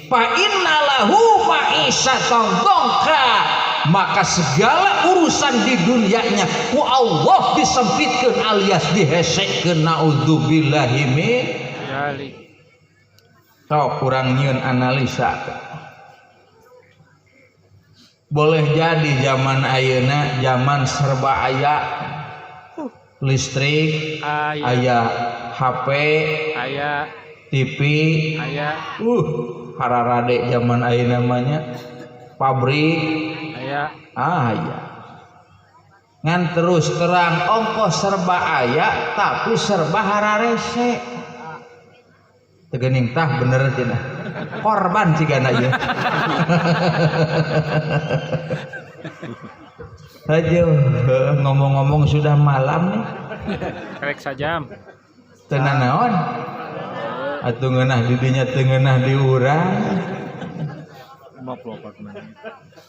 Fa innalahu ma'isyatan dhangka, maka segala urusan di dunianya ku Allah disempitkeun alias dihesekeun, naudzubillahi min dzalik. Sok kurang nyieun analisa. Boleh jadi zaman ayeuna zaman serba aya, listrik aya, HP aya, TV aya, hararade zaman ayeuna namanya, pabrik aya, aya. Ngan terus terang ongkos serba aya tapi serba hararese. Teu geuning tah bener cenah. Korban cigana ieu. Aduh, ngomong-ngomong sudah malam nih. Karek sajam. Teu nanaon? Atuh ngeunah di dinya teu ngeunah di urang. 54 menit.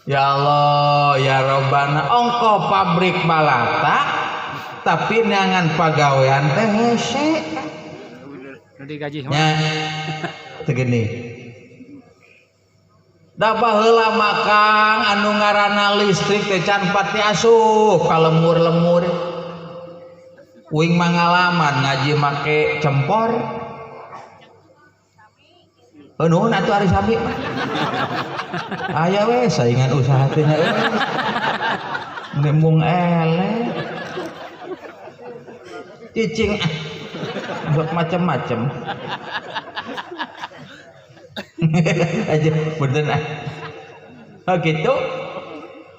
Ya Allah, ya Robbana, ongko pabrik balata tapi neangan pagawean teh hese. Nu digaji mah. Nya teu geuning. Da baheula mah Kang anu ngaranna listrik teh can pati asup ka lemur-lemur. Uing mangalaman ngaji make cempor. Nuhun atuh ari sami mah. Aya we saingan usaha teh nya euy. Nembung eleh. Cicing ah. Buat macem-macem. Aja bener ah. Oh gitu.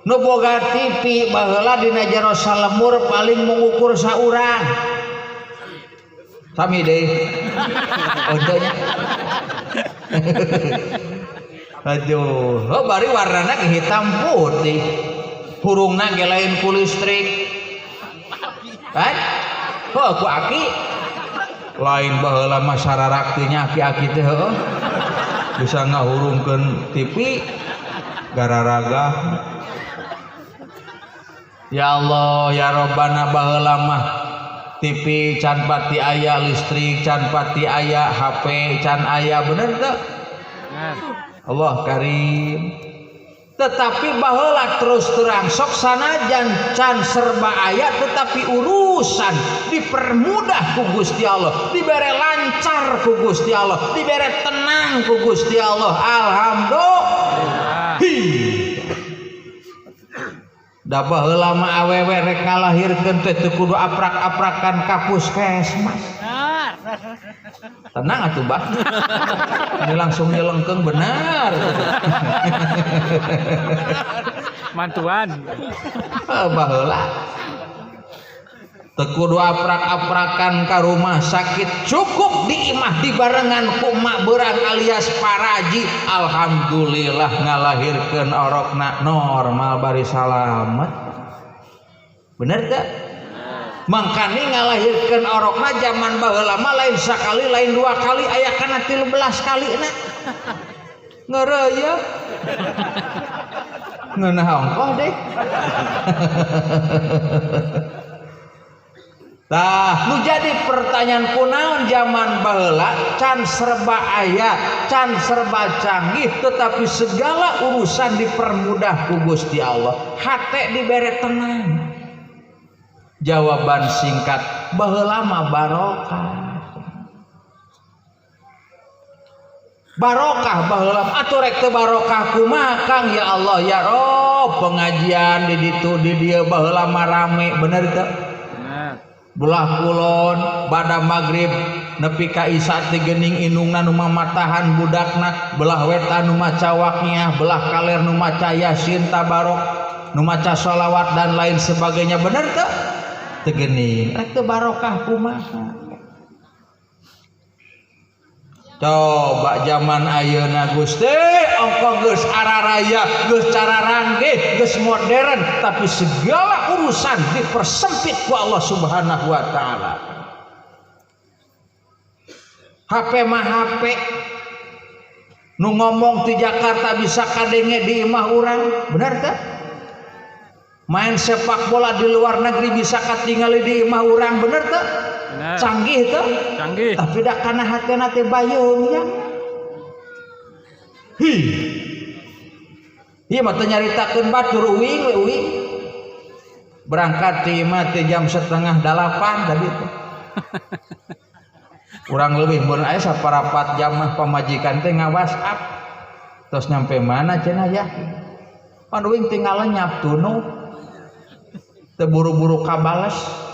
Nu boga TV baheula dina jero salemur paling mengukur saurang. Sami deui. Ontenya. Aduh, oh bari warnana hitam putih. Hurungna ge lain ku listrik. Kan? Oh, ku aki. Lain baheula mah sararak teh nya aki-aki teh heueuh. Bisa ngahurungkeun TV gararaga. Ya Allah, ya Robbana baheula mah TV can pati aya, listrik can pati aya, HP can aya, bener teu? Allah karim. Tetapi baheula terus terang sok sanajan can serba aya tetapi urusan dipermudah ku Gusti Allah, dibere lancar ku Gusti Allah, dibere tenang ku Gusti Allah. Alhamdulillah. Da baheula mah awewe rek ngalahirkeun teh teu kudu aprak-aprakan ka puskesmas. Tenang atuh bah. Ini langsung nyelengkeung benar. Mantuan. Baheula. Teu kudu aprak-aprakan ka rumah sakit, cukup di imah dibarengan ku emak beurang alias paraji. Alhamdulillah ngalahirkeun orokna normal bari salamet. Bener teu? Mangkani ngalahirkeun orokna zaman baheula mah lain sakali lain dua kali, aya kana 13 kalina. Ngeureuyeuk. Ngeunah ongkoh deh. Tah, nu jadi pertanyaan kunaon zaman baheula can serba aya, can serba canggih, tetapi segala urusan dipermudah ku Gusti Allah. Hate dibere tenang. Jawaban singkat, baheula mah barokah. Barokah baheula atuh rek teu barokah kumaha Kang, ya Allah ya Rob, pengajian di ditu di dieu baheula mah rame, bener teu? Belah kulon bada magrib nepi ka isya teh geuning indungna nu mamatahan budakna, belah wetan nu maca waqiah, belah kaler nu maca yasin tabarok, nu maca sholawat dan lain sebagainya, bener teu? Teu geuning rek teu barokah kumaha. Coba zaman ayeuna Gusti ongko geus araraya, geus cararanggih, geus modern, tapi segala urusan dipersempit ku Allah Subhanahu wa taala. HP mah HP nu ngomong di Jakarta bisa kadenge di imah urang, bener teh? Main sepak bola di luar negeri bisa katingali di imah urang, bener teh? Canggih teh? Canggih. Tapi dak kana hatena teh bayeung ya. Hi. Ieu mah teu nyaritakeun batur uing we uing. Berangkat ti imah teh jam 7:30 tadi teh. Kurang lebih mun aya saparapat jam mah pamajikan teh nga-WhatsApp. Terus nyampe mana cenah ya? Pan uing tinggal lenyap tunu. Teu buru-buru kabales.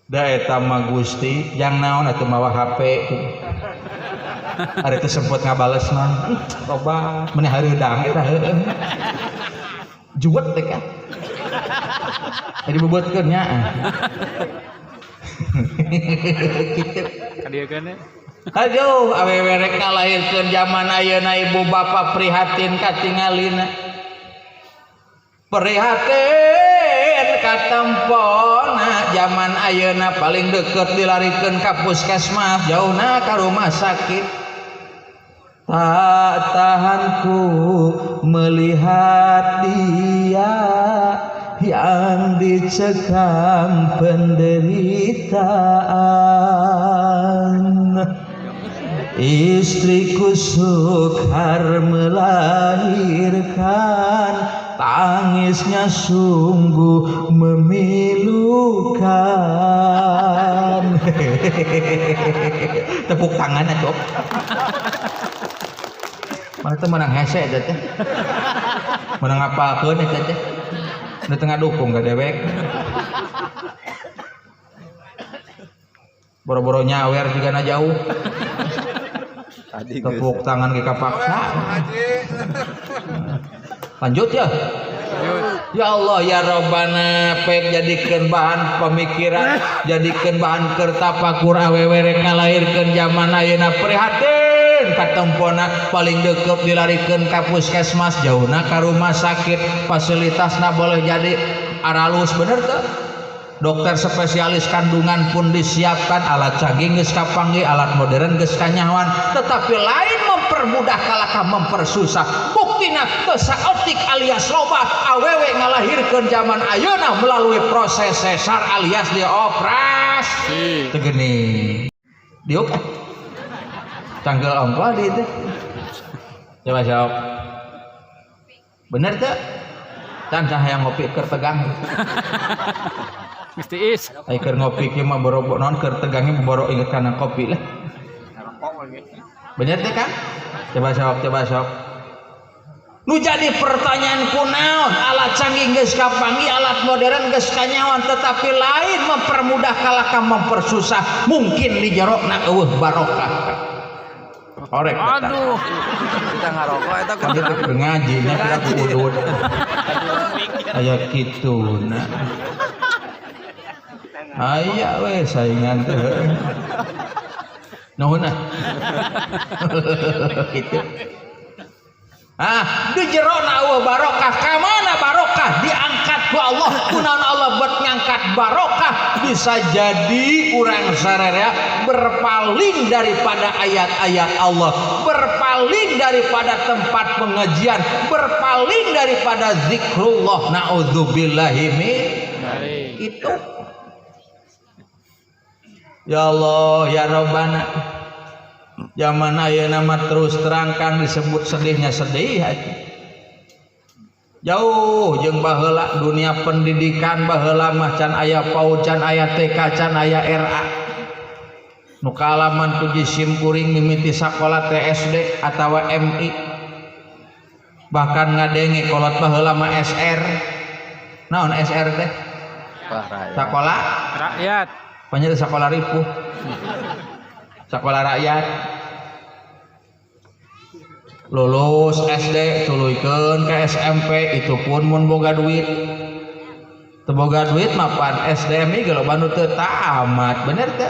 Da eta mah Gusti, jang naon atuh mawa HP. Ari teu sempet ngabales mah. Loba meneh hareudang eta heueuh. Juwet teh kan. Jadi beubeutkeun nya. Kitu. Kadieukeun. Aduh, awewe rek ngalahirkeun zaman ayeuna ibu bapa prihatin katingalina. Prihatin katempona zaman ayeuna paling deket dilarikeun ka puskesmas, jauhna ka rumah sakit. Tak tahanku melihat dia yang dicekam penderitaan. Istriku sukar melahirkan, tangisnya sungguh memilukan. Tepuk tangan atuh. Mana teh menang hese eta teh. Menang apalkeun eta teh. Di tengah dukung ka dewek. Boro-boro nyawer juga na jauh. Tepuk tangan ke kapaksa. Lanjut ya. Ya Allah ya Rabbana, pek jadikeun bahan pemikiran, jadikeun bahan kertapakur awewe rek ngalahirkeun zaman ayeuna prihatin katempona paling deket dilarikeun ka puskesmas, jauhna ka rumah sakit, fasilitasna boleh jadi aralus, bener teu? Dokter spesialis kandungan pun disiapkan, alat canggih geus kapanggih, alat modern geus kanyahoan, tetapi lain mempermudah kalakah mempersusah. Buktina teu saeutik alias loba awewe ngalahirkeun zaman ayeuna melalui proses sesar alias dioperasi. Teu geuning. Diuk ah. Tanggal ongko di teh. Coba sok. Bener teu? Can hayang ngopi keur tegang. Mesti is. Ai keur ngopi kieu mah boro naon keur tegangnya boro inget kana kopi lah. Bener teh Kang? Coba sok, coba sok. Nu jadi pertanyaan kunaon, alat canggih geus kapanggih, alat modern geus kanyahoan, tetapi lain mempermudah kalakah mempersusah, mungkin di jerokna eueuh barokah. Korek. Aduh. Kita ngarokok eta keur ngaji nya kira ku udud. Aya kitu na. Aya we saingan teh. Nuhun ah. Kitu. Ah, di jerona eueuh barokah, ka mana barokah diangkat ku Allah. Kunaon Allah buat ngangkat barokah, bisa jadi urang sararea berpaling daripada ayat-ayat Allah, berpaling daripada tempat pengajian, berpaling daripada zikrullah. Naudzubillahi min itu. Ya Allah ya Rabbana. Zaman ayeuna mah terus terangkan disebut sedihnya sedih aja. Jauh jeung baheula dunia pendidikan baheula mah can aya PAUD, can aya TK, can aya RA. Nu kaalaman ku jisim kuring mimiti sakola TSD atawa MI. Bahkan ngadenge kolot baheula mah SR. Naon SR teh? Sakola rakyat. Panya sakola ripuh. Sekolah rakyat. Lulus SD tuluykeun ke SMP, itu pun mun boga duit. Teu boga duit mapan SDMI ge loba nu teu tamat, bener teu?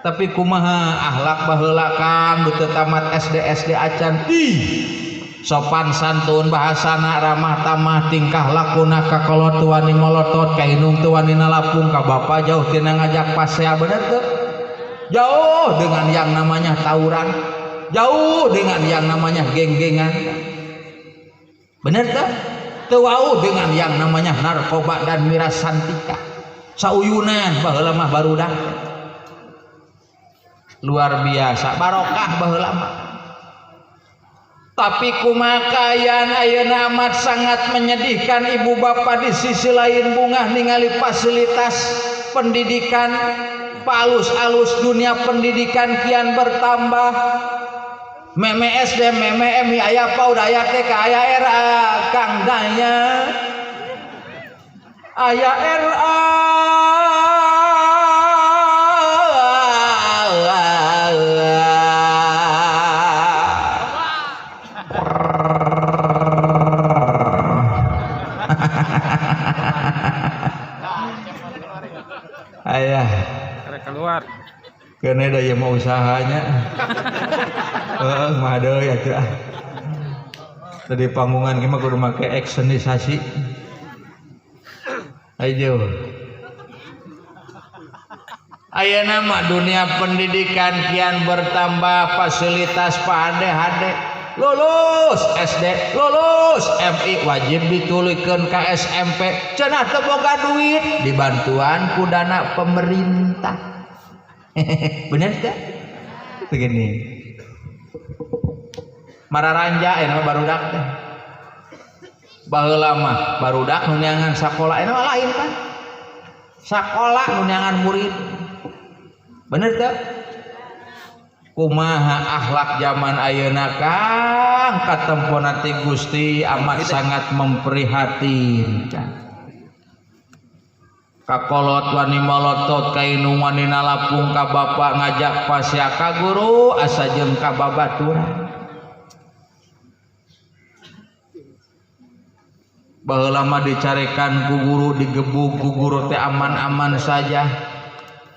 Tapi kumaha akhlak baheula Kang teu tamat SD SD acan ih sopan santun bahasana ramah tamah tingkah lakuna ka kolot wani molotot ka indung teu wani nalapung ka bapa jauh tina ngajak pasea bener teu? Jauh dengan yang namanya tawuran, jauh dengan yang namanya geng-gengan, bener teu? Teu wau dengan yang namanya narkoba dan miras santika. Sauyunan baheula mah barudak luar biasa barokah baheula mah. Tapi kumakayan ayeuna amat sangat menyedihkan ibu bapak di sisi lain bungah ningali fasilitas pendidikan palus-alus dunia pendidikan kian bertambah. Meme SD, meme MI, aya PAUD, aya TK, aya RA, Kang Daya, aya RA. Ayah keluar kene da ieu mah usahanya. Heeh, mah deui atuh. Tadi panggungan ge mah kudu make actionisasi. Ayo. Ayeuna mah dunia pendidikan kian bertambah, fasilitas pahade-hade. Lulus SD, lulus MI wajib ditulikeun ka SMP. Cenah teu boga duit, dibantuan ku dana pemerintah. Bener teh? Begini. Mararanja eta mah barudak teh. Baheula mah barudak nu neangan sakola eta mah lain kan. Sakola nu neangan murid. Bener teh? Kumaha akhlak zaman ayeuna Kang katempona ti Gusti amat sangat memprihatinkan. Kakolot wani molotot ka indung wani nalapung ka bapa ngajak pasea ka guru asa jeung ka babaturan. Baheula mah dicarekan ku guru, digebug ku guru teh aman-aman saja.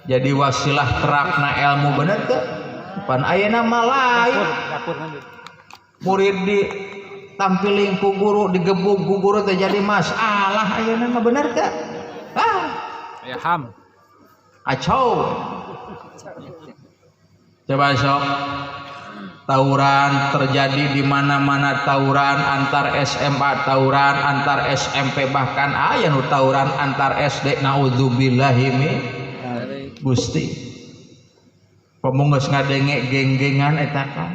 Jadi wasilah terapna ilmu bener teh. Pan ayeuna mah lain. Murid ditampiling ku guru, digebug ku guru teh jadi masalah ayeuna mah bener teh. Ah. Ya ham. Kacau. Coba sok. Tawuran terjadi di mana-mana, tawuran antar SMA, tawuran antar SMP, bahkan aya nu tawuran antar SD. Naudzubillahi min Gusti. Pemungus ngadenge geng-gengan eta kan.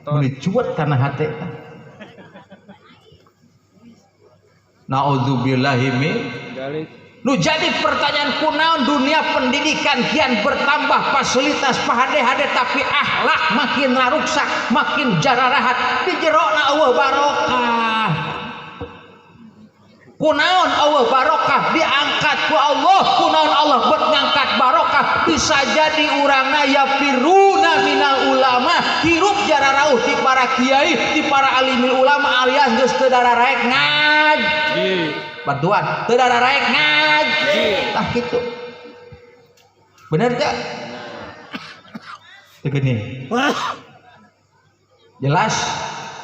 Meuni cuet kana hate teh. Naudzubillahi min. Nu jadi pertanyaan kunaon dunia pendidikan kian bertambah fasilitas pahade-hade tapi akhlak makin raruksak, makin jararahat di jerona eueuh barokah. Kunaon eueuh barokah diangkat ku Allah, kunaon Allah buat ngangkat barokah bisa jadi urangna yafiruna minal ulama, hirup jararauh ti para kiai, ti para alimil ulama alias geus teu dararaek ngaji. Bantuan teu dararaek ngaji. Tah kitu. Bener teu? Teu geuning. Jelas?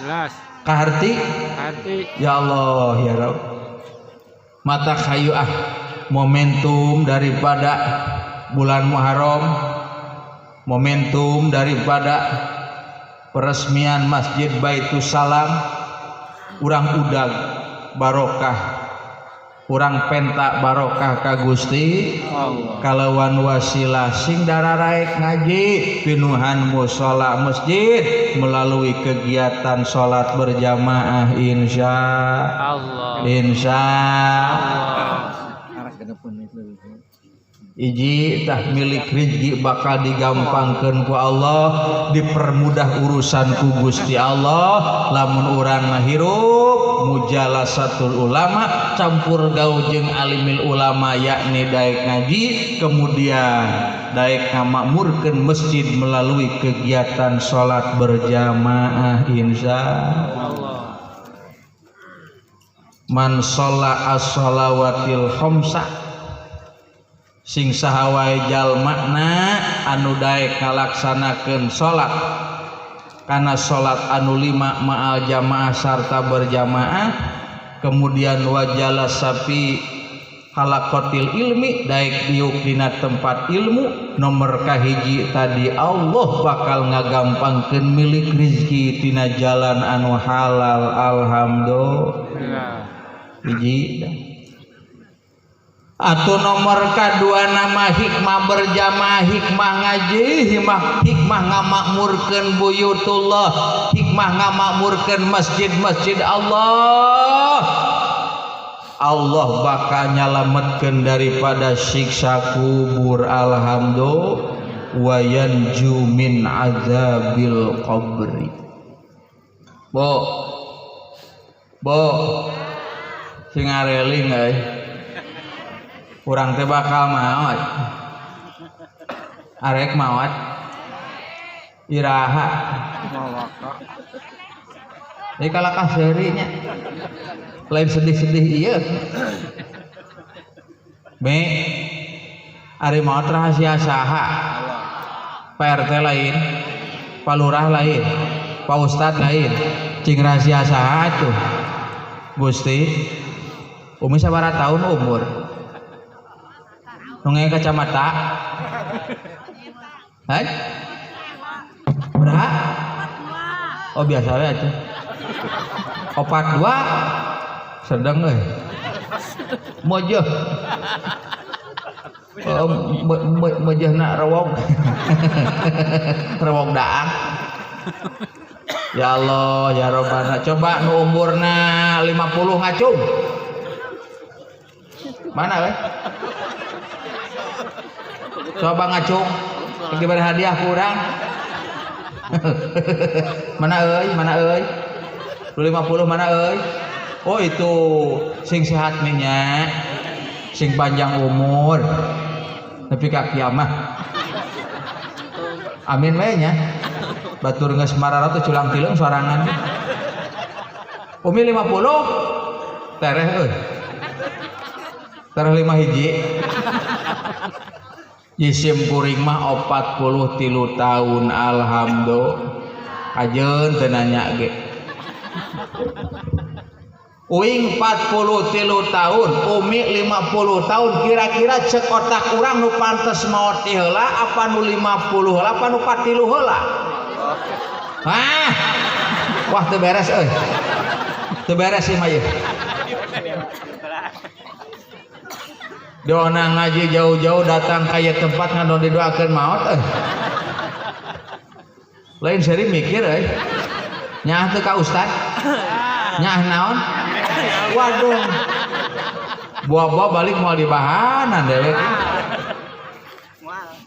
Jelas. Kaharti? Kaharti. Ya Allah ya Rabb. Mata kayu ah momentum daripada bulan Muharram, momentum daripada peresmian Masjid Baitussalam, urang udag barokah, urang penta barokah ka Gusti Allah. Kalawan wasilah sing dararaek ngaji pinuhan musala masjid melalui kegiatan salat berjamaah insya Allah. Insya Allah. Iji tah milik rizki bakal digampangkeun ku Allah, dipermudah urusan ku Gusti Allah. Lamun urang mah hirup mujalasatul ulama, campur gaul jeung alimil ulama, yakni daek ngaji, kemudian daek ngamakmurkeun masjid melalui kegiatan salat berjamaah insya Allah. Man sholla as-shalawatil khamsa Sing saha wae jalmana anu daek ngalaksanakeun salat kana salat anu lima ma'al jamaah sarta berjamaah, kemudian wajala sapi halakotil ilmi daek diuk dina tempat ilmu. Nomor kahiji tadi Allah bakal ngagampangkeun milik rizki tina jalan anu halal. Alhamdulillah. Hiji. Atau nomor kedua nama hikmah berjamaah, hikmah ngaji, hikmah ngamakmurkeun buyutullah, hikmah ngamakmurkeun masjid-masjid Allah. Allah bakal nyalametkeun daripada siksa kubur. Alhamdulillah. Wa yanju min azabil qabri. Bo bo sing ngareling euy, urang teh bakal maot. Arek maot iraha ieu kalakah seuri nya, lain sedih-sedih ieu. Be ari maot rahasia saha? Pak RT lain, Pak Lurah lain, Pak Ustad lain, cing rahasia saha tuh? Gusti Umi sabaraha tahun umur? Nunggu kacamata? Hah? Berapa? Oh biasa we atuh. 42 sedang euy. Mojeh. Oh, mojehna rewog. Rewog daang. Ya Allah, ya Robbana. Coba nu umurna 50 ngacung. Mana we? Coba ngacung, diberi hadiah kurang. Mana euy? Mana euy? 50 mana euy? Oh itu sing sehat minyak, sing panjang umur, tapi ka kiamah. Amin we nya. Batur geus mararatus culang tileung sorangan. Umi 50 tereh euy. Tereh 5 hiji. Jisim kuring mah 43 tahun. Alhamdulillah. Kajeun teu nanya ge. Uing 43 tahun, Umi 50 tahun. Kira-kira cek otak urang nu pantes maot ti heula apa nu 50 heula apa nu 43 heula? Hah? Wah teu beres euy. Teu beres ieu mah ieu. Dona ngaji jauh-jauh datang ka ieu tempat ngan didoakeun maot euy. Lain seri mikir euy. Nyaah teu ka ustad? Nyaah naon? Waduh. Buah-buah balik moal dibahanan dewek.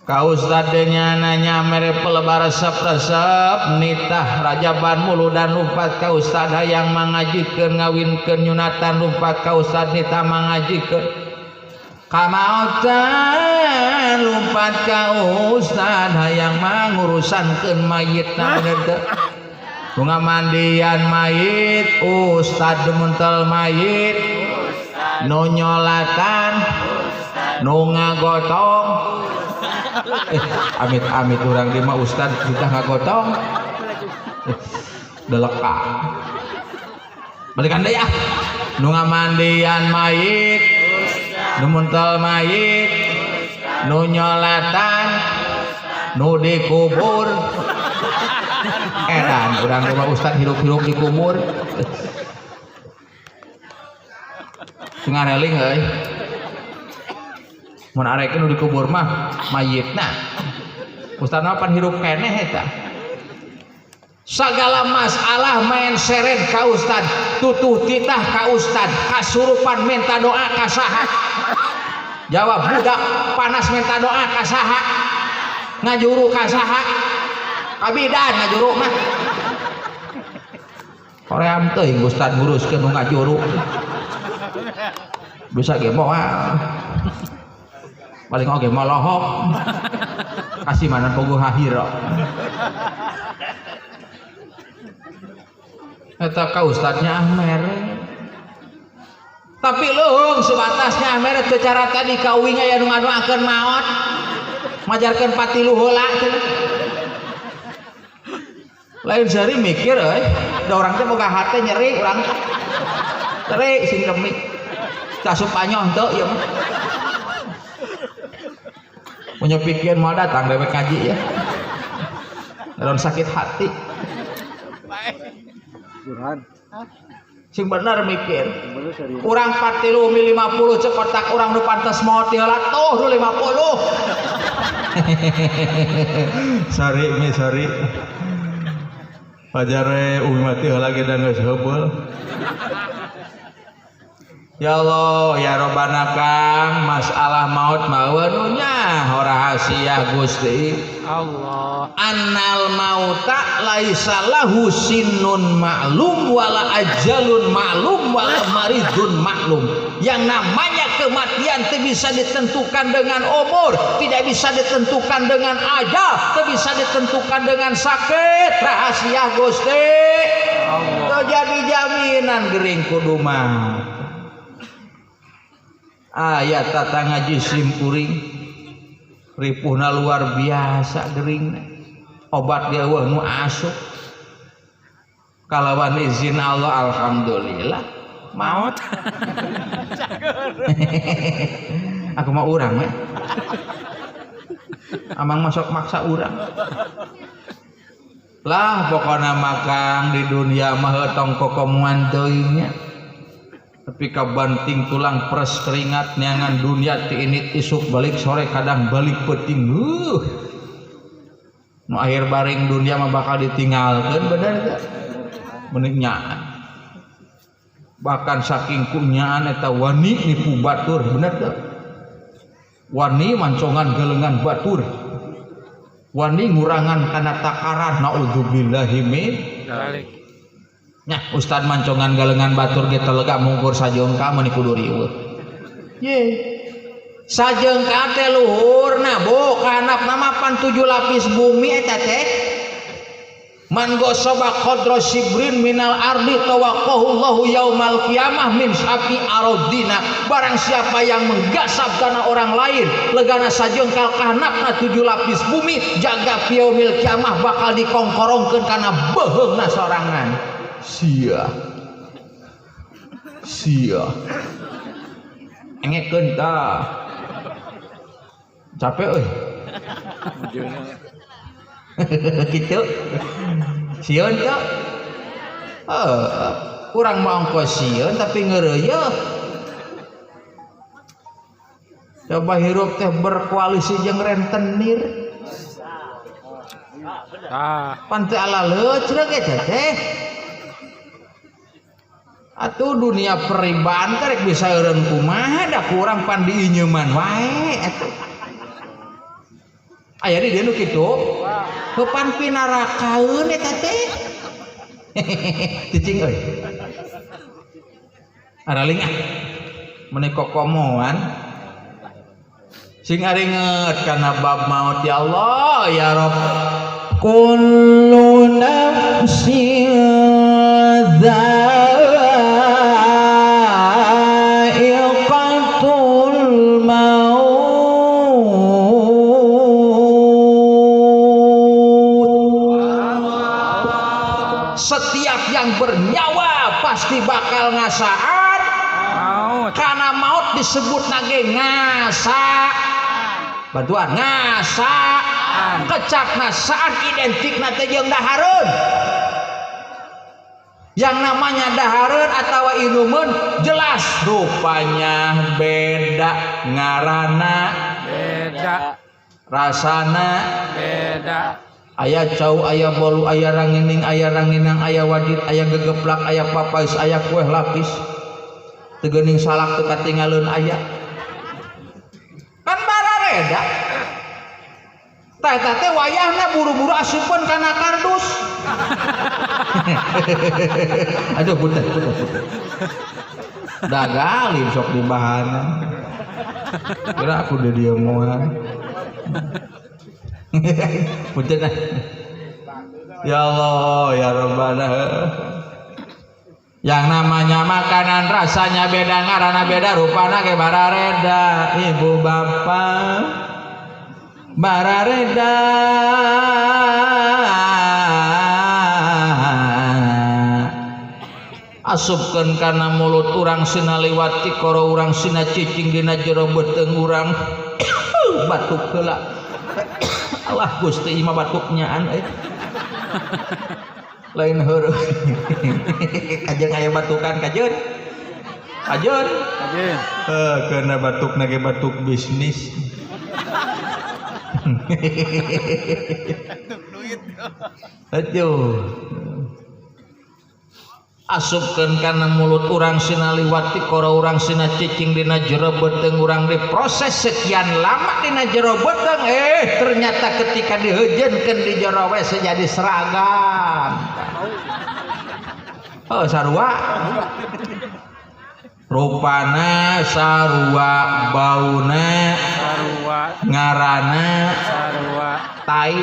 Ka ustad teh nanya mere pelebar resep-resep nitah rajaban muludan lumpat ka ustad hayang mangajikeun ngawinkeun nyunatan lumpat ka ustad nitah mangajikeun. Kamaotan lumpat ka ustad hayang mangurusankeun mayitna bener teu? Nu ngamandian mayit ustad muntel mayit, nu nyolatan, nu ngagotong. Amit-amit urang di mah ustad kita ngagotong. Deleka. Balikan deui ah. Nu ngamandian mayit, nu muntel mayit, nu nyolatan, nu dikubur. Edan urang mah ustad hirup-hirup dikubur. Sing ngareling euy. Mun arek nu dikubur mah mayitna. Ustad mah pan hirup keneh eta. Sagala masalah main seret ka ustad, tutuh titah ka ustad, kasurupan minta doa ka saha. Jawab budak panas minta doa ka saha, ngajuru ka saha, kabidan ngajuru mah. Koream teuing ustad nguruskeun nu ngajuru. Bisa ge moal. Paling oge molohok. Kasih mana pogo hahiro. Eta ka ustadnya ah mere. Tapi leuheung sebatasnya mere teu cara tadi ka uing aya nu ngadoakeun maot. Majarkeun patilu heula cenah. Lain seri mikir euy, da urang teh boga hate nyeri urang. Nyeri sing demi. Kasup anyoh teu ieu mah. Punya pikiran mau datang dewek ngaji ya. Dalam sakit hati. Burhan. Sing bener mikir. Urang 40 umi 50 cek otak urang nu pantes maot heula tuh nu 50. Sorry mi sorry. Pajare umi mati heula ge da geus heubeul. Ya Allah ya Robbana Kang masalah maut mah nya rahasia Gusti Allah. Annal mauta laisa lahu sinnun ma'lum wala ajalun ma'lum wala maridun ma'lum. Yang namanya kematian tidak bisa ditentukan dengan umur, tidak bisa ditentukan dengan ajal, tidak bisa ditentukan dengan sakit. Rahasia Gusti Allah. Terjadi jaminan gering kudu mah. Ayat tata ngaji simpuring ripuhna luar biasa gering obat dia wah nu asup kalawan izin Allah alhamdulillah maut. Aku mau urang we amang masuk maksa urang lah pokona makang di dunia mah tong kokomuan teuing nya. Tapi kabanting tulang peres keringat neangan dunia ti ini isuk balik sore kadang balik peuting. Nu akhir baring dunia mah bakal ditinggalkeun bener teu? Mending nyaan. Bahkan saking kunyaan eta wani nipu batur bener teu? Wani mancongan gelengan batur. Wani ngurangan kana takaran naudzubillahi min dzalik. Nah, ustad mancongan galengan batur ge telega mungkur sajengka meuni kudu riweuh. Ye. Sajengka teh luhurna bu kahanapna mah pan 7 lapis bumi eta teh. Man gosaba qadra sibrin minal ardi tawaqahullahu yaumal qiyamah min sabi aradina. Barang siapa yang menggasap tanah orang lain legana sajengkal kahanapna 7 lapis bumi jaga yaumil qiyamah bakal dikongkorongkeun kana beuheungna sorangan. Sia sia engekeun tah capek euy kitu sieun teh heuh urang mah ongkos sieun tapi ngeureuyeuh coba hirup teh berkoalisi jeung rentenir pan teu alaleuh eta teh. Atuh dunia peribaan teh bisa eureun kumaha da kurang pan diinyeman wae atuh. Aya di dieu nu kitu. Heuh pan pinarakaeun eta teh. Cicing euy. Araling ah. Meuni kokomoan. Sing aringet kana bab maut ya Allah ya Rabb. Kullu nafsin setiap yang bernyawa pasti bakal ngasaan maut. Karena maut disebut nage ngasa bantuan ngasaan kecap ngasaan identik nate jeung dahareun. Yang namanya dahareun atau inumeun jelas rupanya beda, ngarana beda, rasana beda. Aya cau, aya bolu, aya rangining, aya ranginang, aya wajit, aya gegeplak, aya papais, aya kue lapis. Teu geuning salak teu katingaleun aya. Kan barareda. Tah eta teh wayahna buru-buru asupeun kana kardus. Aduh punten punten punten. Dagalin sok dibahanan. Kira aku di dieu moal. Punten ah. Ya Allah ya Rabbana. Yang namanya makanan rasanya beda, ngarana beda, rupana ke barareda. Ibu bapak barareda. Asupkeun kana mulut urang sina liwat tikoro urang sina cicing dina jero beuteung urang. Batuk heula. Allah Gusti imah batuk nyaan euy. Lain heureum. Kajeun aya batukan kajeun. Kajeun. Kajeun. Heuh, keuna batukna ge batuk bisnis. Aduh. Asupkeun kana mulut urang sina liwat tikoro urang sina cicing dina jero beuteung urang diproses sekian lama dina jero beuteung, ternyata ketika diheujeunkeun di jero WC jadi seragam. Oh, sarua. Rupana sarua, bauna sarua, ngarana sarua, tai.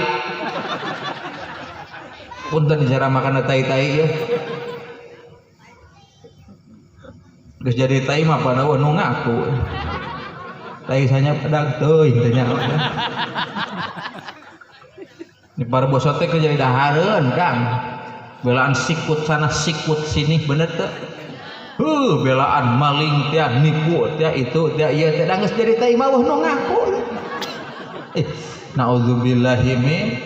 Punten cara makan tai-tai ya. Geus jadi tai mah pada nu ngaku. Tai sanya pedag teuing teh nya. Di parboso teh jadi dahareun, Kang. Belaan sikut sana sikut sini bener teu? Belaan maling teh nipu teh itu teh ieu teh geus jadi tai mah nu ngaku. Naudzubillahi min.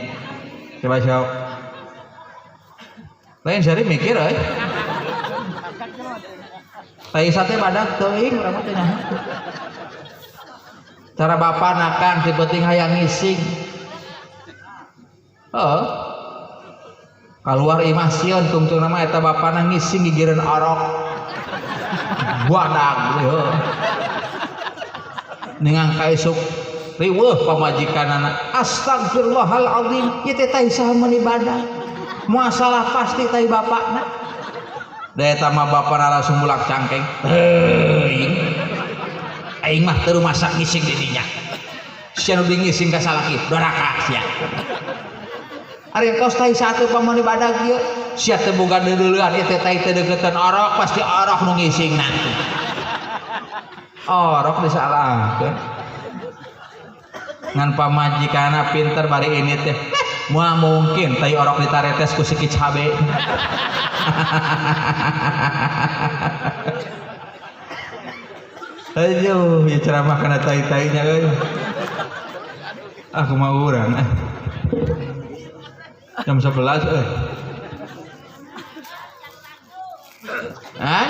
Coba sok. Lain sari mikir euy. Tai sate badak teuing urang mah teh nyaho. Cara bapana Kang ti penting hayang ngising. Heuh. Kaluar imah sieun tungtungna mah eta bapana ngising gigireun orok. Badak heuh. Ningang ka isuk riweuh pamajikanana. Astagfirullahalazim, ieu teh tai saha meuni badak. Masalah pasti tai bapakna. Da eta mah bapana langsung mulak cangkeng. Teuing. Aing mah teu masak ngising di dinya. Sia nu ngising ka salaki, doraka sia. Ari tos tai satu pamani badag ieu, sia teu boga deuleuan ieu teh tai teu deuketan orok, pasti orok nu ngisingna. Orok disalahkeun. Ngan pamajikanna pinter bari ini teh. Moal mungkin tai orok ditaretes ku siki cabe. Aduh, ya ceramah kana tai-tainya euy. Aku mau urang. Jam 11 euy. Hah?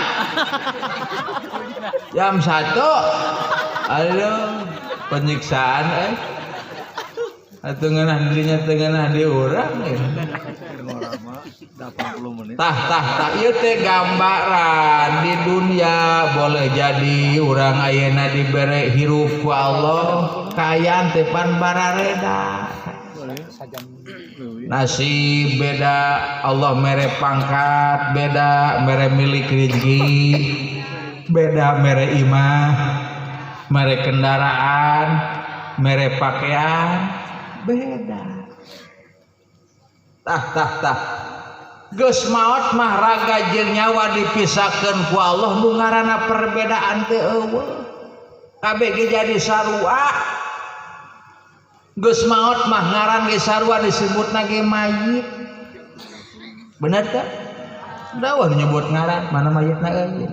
Jam 1. Aduh, penyiksaan euy. Atuh ngeunah dirinya teu ngeunah di urang euy. Tah tah tah ieu teh gambaran di dunia boleh jadi urang ayeuna dibere hirup ku Allah kaayaan teh pan barareda. Nasib beda, Allah mere pangkat beda, mere milik rezeki beda, mere imah, mere kendaraan, mere pakaian beda. Tah tah tah. Geus maot mah raga jeung nyawa dipisahkeun ku Allah nu ngaranna perbedaan teh eueuh. Kabeh ge jadi sarua. Geus maot mah ngaran ge sarua disebutna ge mayit. Bener teh? Dawa nyebut ngaran, mana mayitna euy.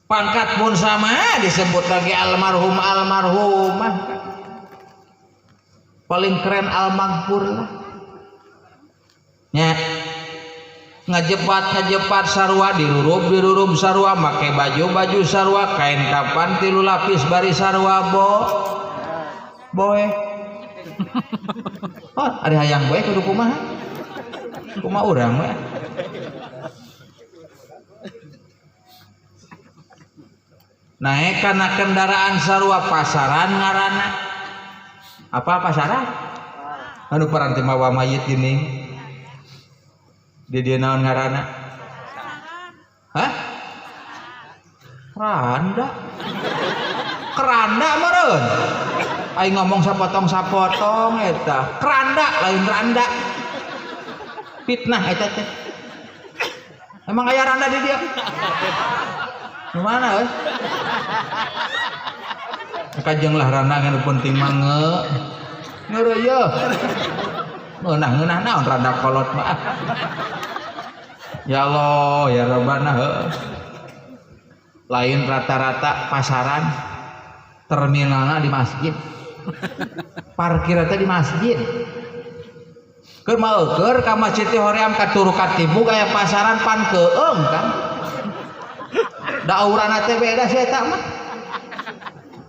Pangkat pun sama disebut lagi almarhum almarhumah. Paling keren almaghfur lah. Nya ngajepat sarua dirurub sarua make baju sarua kain kapan 3 lapis bari sarua bo boe. Oh, ari hayang boe kudu kumaha? Kumaha urang we? Naik kana kendaraan sarua pasaran ngaranna. Apa pasaran? Anu paranti mawa mayit gini. Di dia naon ngaranna? Hah? Keranda. Keranda meureun. Aing ngomong sapotong-sapotong eta. Keranda lain randa. Fitnah eta teh. Emang aya randa di dia? Nu mana euy? Kajeng lah randa nu penting mah ngeureuy. Ngeunah-ngeunah naon randa kolot mah. Ya Allah, ya Rabbana heuh. Lain rata-rata pasaran terminalna di masjid. Parkirna teh di masjid. Keur mah ka masjid teh hoream katuru katibu aya pasaran pan keung kan. Da aurana teh beda sia eta mah.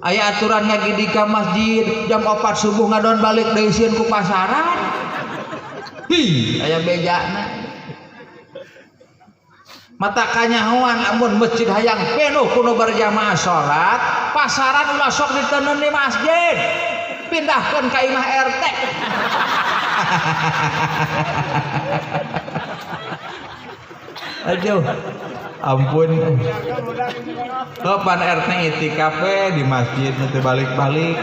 Aya aturan ngagidi ka masjid jam 4 subuh ngadon balik deui sieun ku pasaran. Hi, aya bejana. Mata kanyahoan lamun masjid hayang penuh kuno berjamaah salat, pasaran ulah sok diteundeun di masjid. Pindahkeun ka imah RT. Aduh, ampun. Kapan RT itikaf di masjid nanti balik-balik.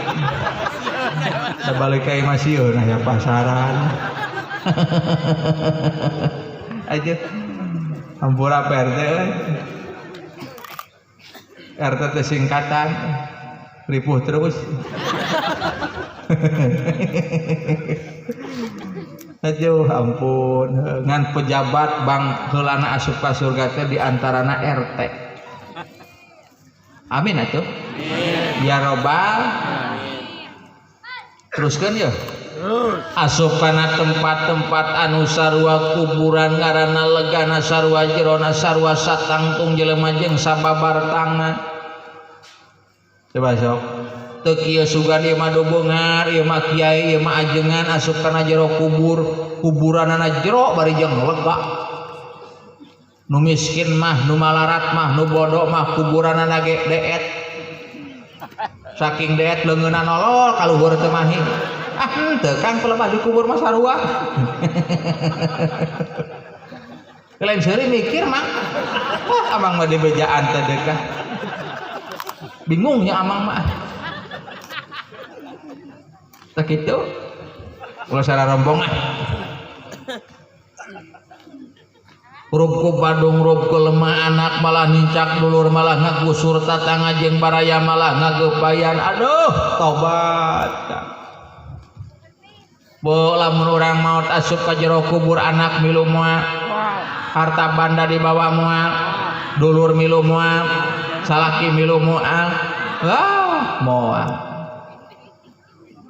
Da balik ka imah sieun aya pasaran. Aduh. Ampura Pak RT euy. RT teh singkatan ripuh terus. Aduh ampun, ngan pejabat bang heulana asup ka surga teh di antarana RT. Amin atuh. Ya robbal. Teruskeun yeuh. Asup kana tempat-tempat anu sarua kuburan ngaranna legana sarua jerona sarua satangtung jelema jeung sababar tangan. Coba sok. Teu kieu sugan ieu mah dobeungar, ieu mah kiai, ieu mah ajengan asup kana jero kubur, kuburanana jero bari jeung lega. Nu miskin mah, nu malarat mah, nu bodoh mah kuburanana ge deet. Saking deet leungeunna nolol ka luhur teu mahi. Ah henteu Kang pelemah di kubur mah sarua. Lain seuri mikir mah. Wah amang mah dibejaan teh deukah. Bingungnya amang mah. Tak kitu. Ulah sararombong ah. Rub ku Badung, rub ku lemah anak malah nincak dulur malah ngagusur tatangga jeung baraya malah ngageupayan. Aduh, tobat. Bo lamun urang maot asup ka jero kubur anak milu moal, harta banda dibawa moal, dulur milu moal, salaki milu moal. Ah, moal.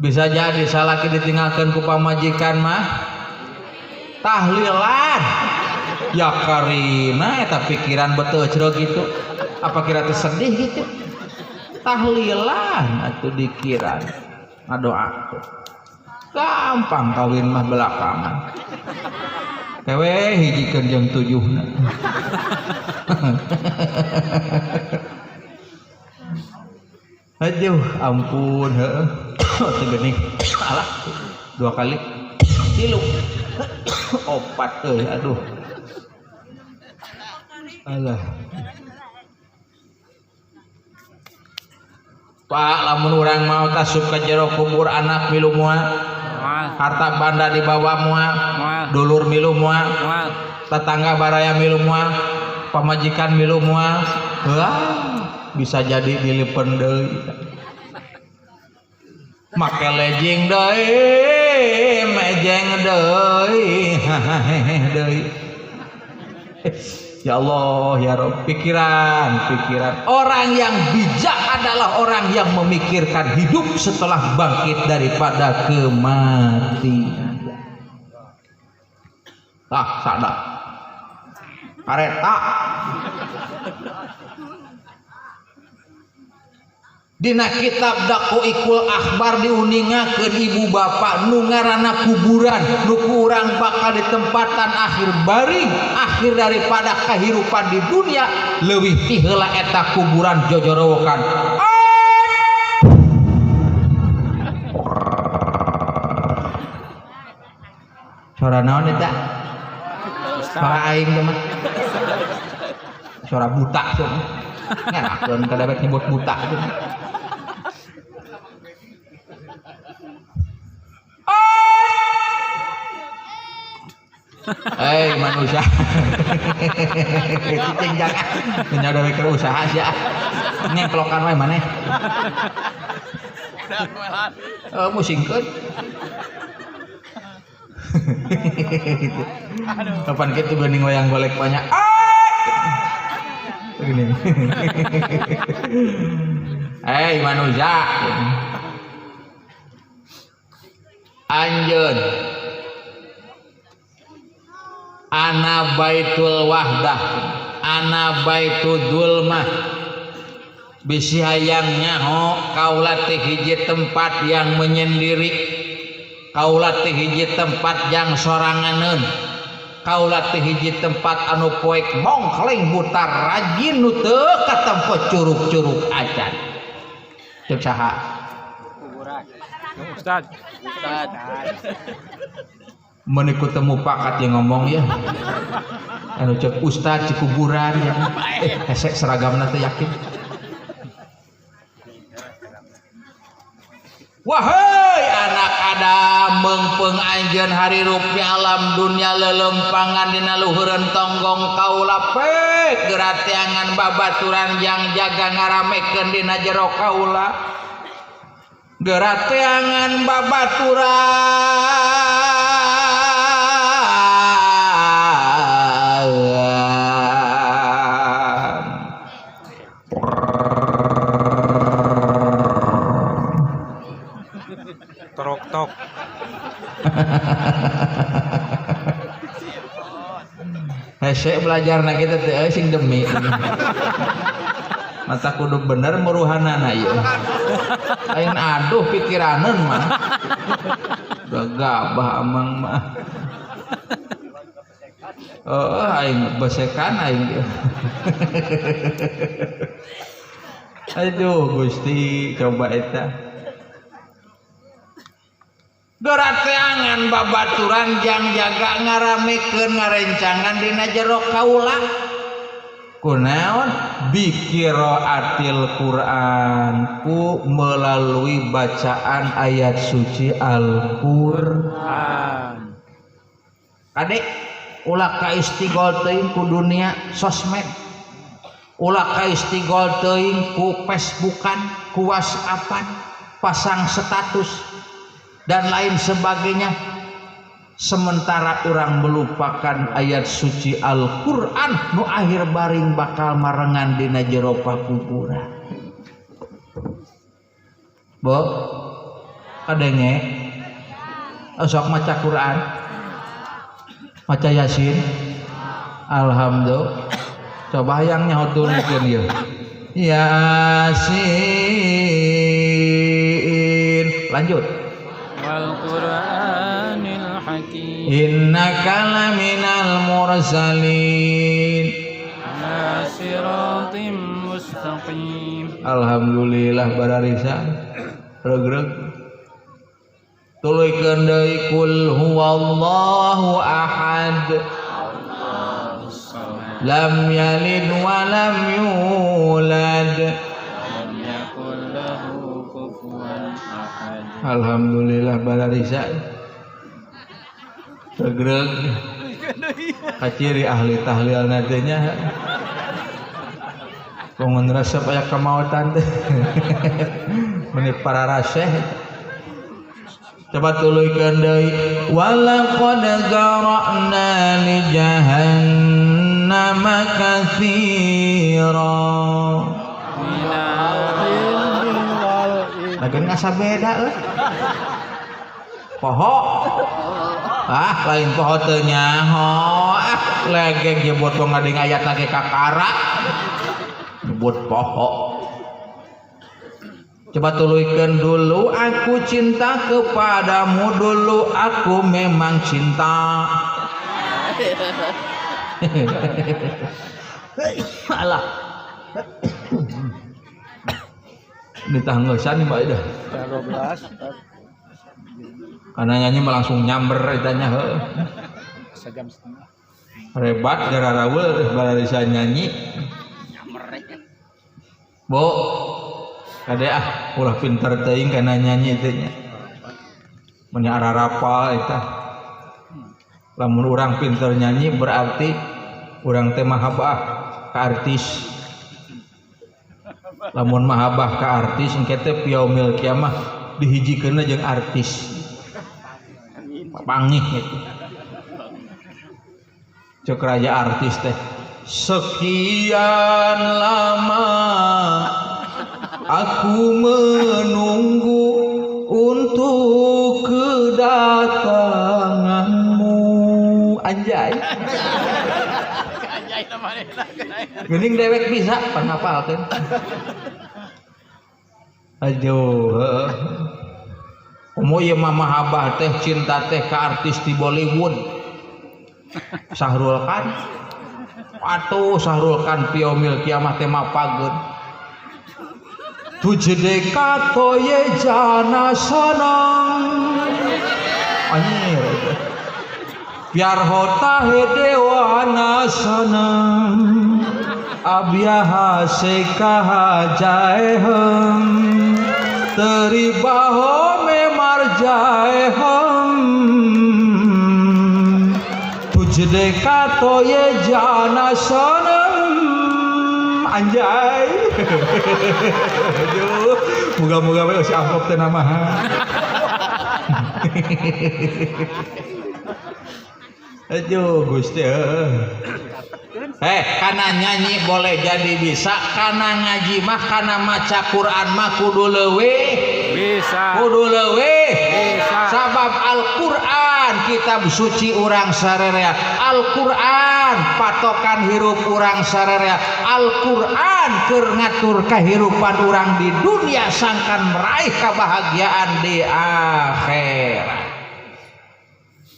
Bisa jadi salaki ditinggalkeun ku pamajikan mah tahlilan. Ya karina eta pikiran betul jero gitu. Apa kira teh sedih gitu? Tahlilan atuh dikiran. Ngadoa. Gampang kawin mah belakangan. Tewe hijikeun jeung tujuhna. Aduh, ampun heuh. Teu geuning. Alah, 2 kali. 3. 4 euy, aduh. Alah. Pak, lamun urang mau asup ka jero kubur anak milu moal, harta banda dibawa moal, dulur milu moal, tetangga baraya milu moal, pamajikan milu moal. Wah, bisa jadi dilipen deui. Make lejing deui, mejeng deui, deui. Ya Allah, ya Rob, pikiran, pikiran. Orang yang bijak adalah orang yang memikirkan hidup setelah bangkit daripada kematian. Ah, sadar. Kareta. Dina kitab Daqaiqul Akhbar diuningakeun ibu bapak nu ngaranna kuburan nu ku urang bakal ditempatan akhir baring akhir daripada kehidupan di dunia leuwih ti heula eta kuburan jojorowokan. Suara naon eta? Suara aing teh mah. Suara buta tuh. Ngerakeun ka dewek nyebut buta tuh. Eh manusia. Cicing jangan. Nya udah keur usaha sia. Ngengklokan wae maneh. Musingkeun. Kapan kitu geuning wayang golek banyak. Begini. Hei manusia. Anjeun ana baitul wahdah, ana baitul dzulmah. Bisi hayang nyaho kaula teh hiji tempat yang menyendiri, kaula teh hiji tempat yang soranganeun, kaula teh hiji tempat anu poek mongkleng buta rajin nu teu katempo curug-curug acan. Cek saha? Ustad. Ustad. Menikut temu pakat yang ngomong ya. Anu cek ustad di kuburan ya. Hesek seragamna teh yakin. Wahai anak Adam meungpeung anjeun harirup di alam dunia lelempangan dina luhureun tonggong kaula pek gerateangan babaturan yang jaga ngaramekeun dina jero kaula gerateangan babaturan Tok. Hese belajar na kita teh sing demi. Mata kudu bener muruhanana ieu. Lain aduh pikiraneun mah. Gagabah amang mah. Heeh aing besekan aing. Aduh Gusti coba eta. Gerateangan babaturan jang jaga ngaramekeun ngarencangan dina jero kaula kunaon biqiraatil Quran ku melalui bacaan ayat suci Al-Qur'an. Kadek ulah ka istigol teuing ku dunia sosmed, ulah ka istigol teuing ku Facebookan, ku WhatsAppan, pasang status dan lain sebagainya, sementara orang melupakan ayat suci Al-Qur'an nu akhir baring bakal marengan dina jero pakuburan. Bo kadenge sok maca Quran, maca Yasin, alhamdulillah. Coba hayang nyaho tulikeun ieu. Yasin, lanjut. Al-Qur'anil Hakim. Innaka laminal mursalin ala siratim mustaqim. Alhamdulillah bararisa regreg. Tuluykeun deui kul huwallahu ahad. Lam yalid wa lam yulad. Alhamdulillah balarisa regreg kaciri ahli tahlil nantinya kongon resep aya kamautan teh meni para raseh. Coba tuluykeun deui walaqad zara'na li jahannama katsira. Lagian asa beda euy. Poho. Ah, lain poho teu nyaho. Ah, legeg nyebut wong ngading ayat lagi kakara. Nyebut poho. Coba tuluykeun dulu aku cinta kepadamu, dulu aku memang cinta. Alah. Ini tanggesan nih Mbak Ida. 12. Karena nyanyi mah langsung nyamber itanya heuh. Sejam setengah. Hebat gara raweul bararisa nyanyi. Nyamber. Bo. Kade ah ulah pinter teuing kana nyanyi teh nya. Mun ararapal eta. Lamun urang pinter nyanyi berarti urang teh mahabbah ka artis. Lamun mahabbah ka artis engke teh yaumil kiamah dihijikeunna jeung artis. Pangih gitu. Cek raja artis teh sekian lama aku menunggu untuk kedatanganmu. Anjay. Geuning dewek bisa panghafalkeun. Aduh, heeh. Komo ieu mah mahabbah teh cinta teh ka artis di Bollywood. Sahrul Khan. Atuh Sahrul Khan piomil kiamah teh mapageun. Tujhe dekha to ye jana sanam. Anjir. Pyar hota hai dewana sanam. Ab yahan se kaha jae hum. Teri baho mein mar jae hum. Tujhe dekha to ye jana sanam. Anjay. Aduh, moga-moga we si amplop teh namaha. Aduh, Gusti. Kana nyanyi boleh jadi bisa, kana ngaji mah, kana maca Quran mah kudu leuwih bisa. Kudu leuwih bisa. Sabab Al-Qur'an kitab suci urang sarerea, Al-Qur'an patokan hirup urang sarerea, Al-Qur'an keur ngatur kahirupan urang di dunia sangkan meraih kebahagiaan di akhirat.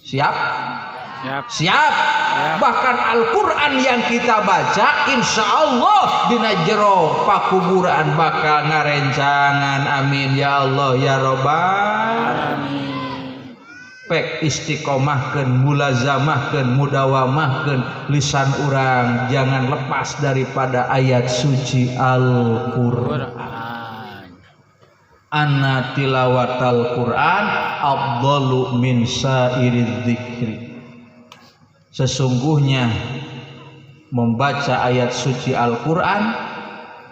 Siap? Siap. Siap. Siap. Bahkan Al-Qur'an yang kita baca insya Allah dina jero pakuburan bakal ngarencangan. Amin ya Allah ya Robbal. Amin. Pek istiqomahkeun, mulazamahkeun, mudawamahkeun lisan urang jangan lepas daripada ayat suci Al-Qur'an. Anna tilawatal Qur'an afdalu min sairiz dzikri. Sesungguhnya membaca ayat suci Al-Qur'an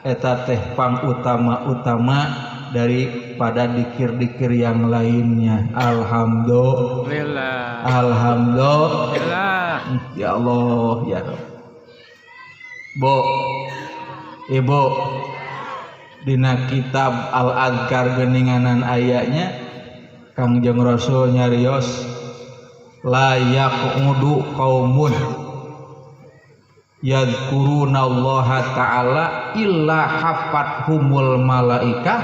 eta teh pangutama-utama daripada dikir-dikir yang lainnya. Alhamdulillah. Alhamdulillah. Ya Allah ya Rabb. Bu, Ibu, dina kitab Al-Adhkar geuninganan ayatnya Kangjeng Rasul nyarios la yaqudu qaumun yadhkurunallaha ta'ala illa hafathumul malaikah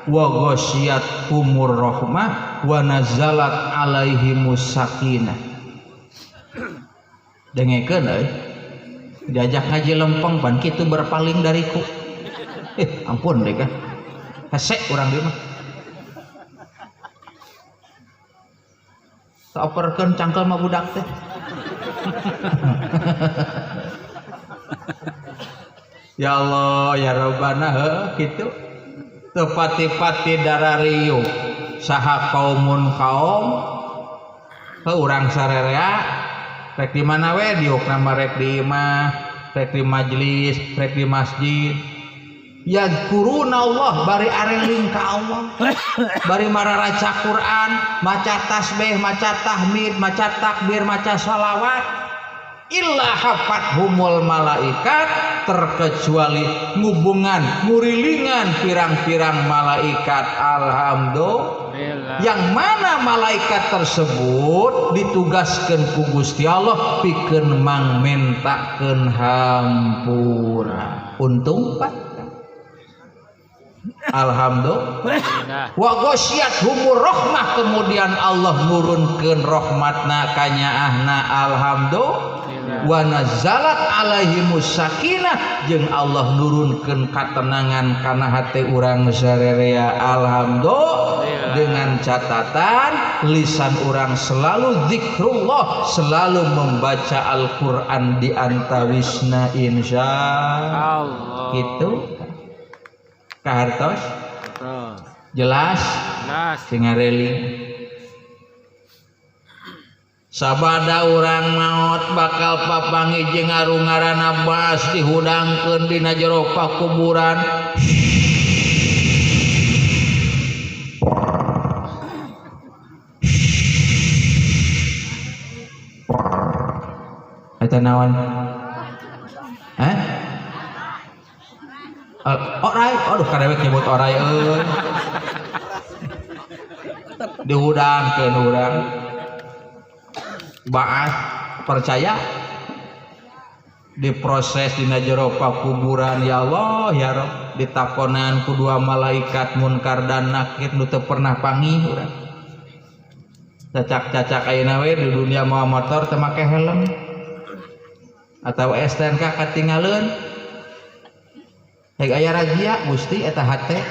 wa ghasyiyat humur rahmah wa nazalat alaihimus sakinah. Dengekeun euy, diajak ngaji lempeng pan kitu berpaling dariku. Ampun deh kan. Hese urang dieu mah. Saoperkeun cangkel mah budak teh. Ya Allah ya Rabbana heuh kitu. Teu pati-pati darariu saha kaumun kaum heuh urang sarerea rek di mana we diukna mah rek di imah, rek di majelis, rek di masjid. Yadhkuruna Allah bari areling ka Allah, bari mararaca Quran, maca tasbih, maca tahmid, maca takbir, maca sholawat. Illa hafathumul malaikat, terkecuali ngubungan ngurilingan pirang-pirang malaikat. Alhamdulillah. Yang mana malaikat tersebut ditugaskan ku Gusti Allah pikeun mangmentakeun hampura. Untung Pak. Alhamdulillah. Wa ghasyiyat humur rahmah, kemudian Allah nurunkeun rahmatna kanyaahna. Alhamdulillah. Wa nazalat alaihimus sakinah, jeung Allah nurunkeun katenangan kana hate urang sarerea. Alhamdulillah. Dengan catatan lisan urang selalu zikrullah, selalu membaca Al-Qur'an di antawisna insya Allah. Gitu. Kahartos? Jelas? Jelas. Sing ngareling. Sabada urang maot bakal papanggih jeung arungarana baas dihudangkeun dina jero pakuburan. Eta naon? Hah? Orai, aduh kadewek nyebut orai euy. Dihudangkeun urang. Baas percaya diproses dina jero pakuburan, ya Allah ya Rabb, ditakonan ku dua malaikat munkar dan nakir nu teu pernah panggih urang. Cacak-cacak ayeuna we di dunia mawa motor teu make helm atau STNK katingaleun heg aya razia Gusti eta hate.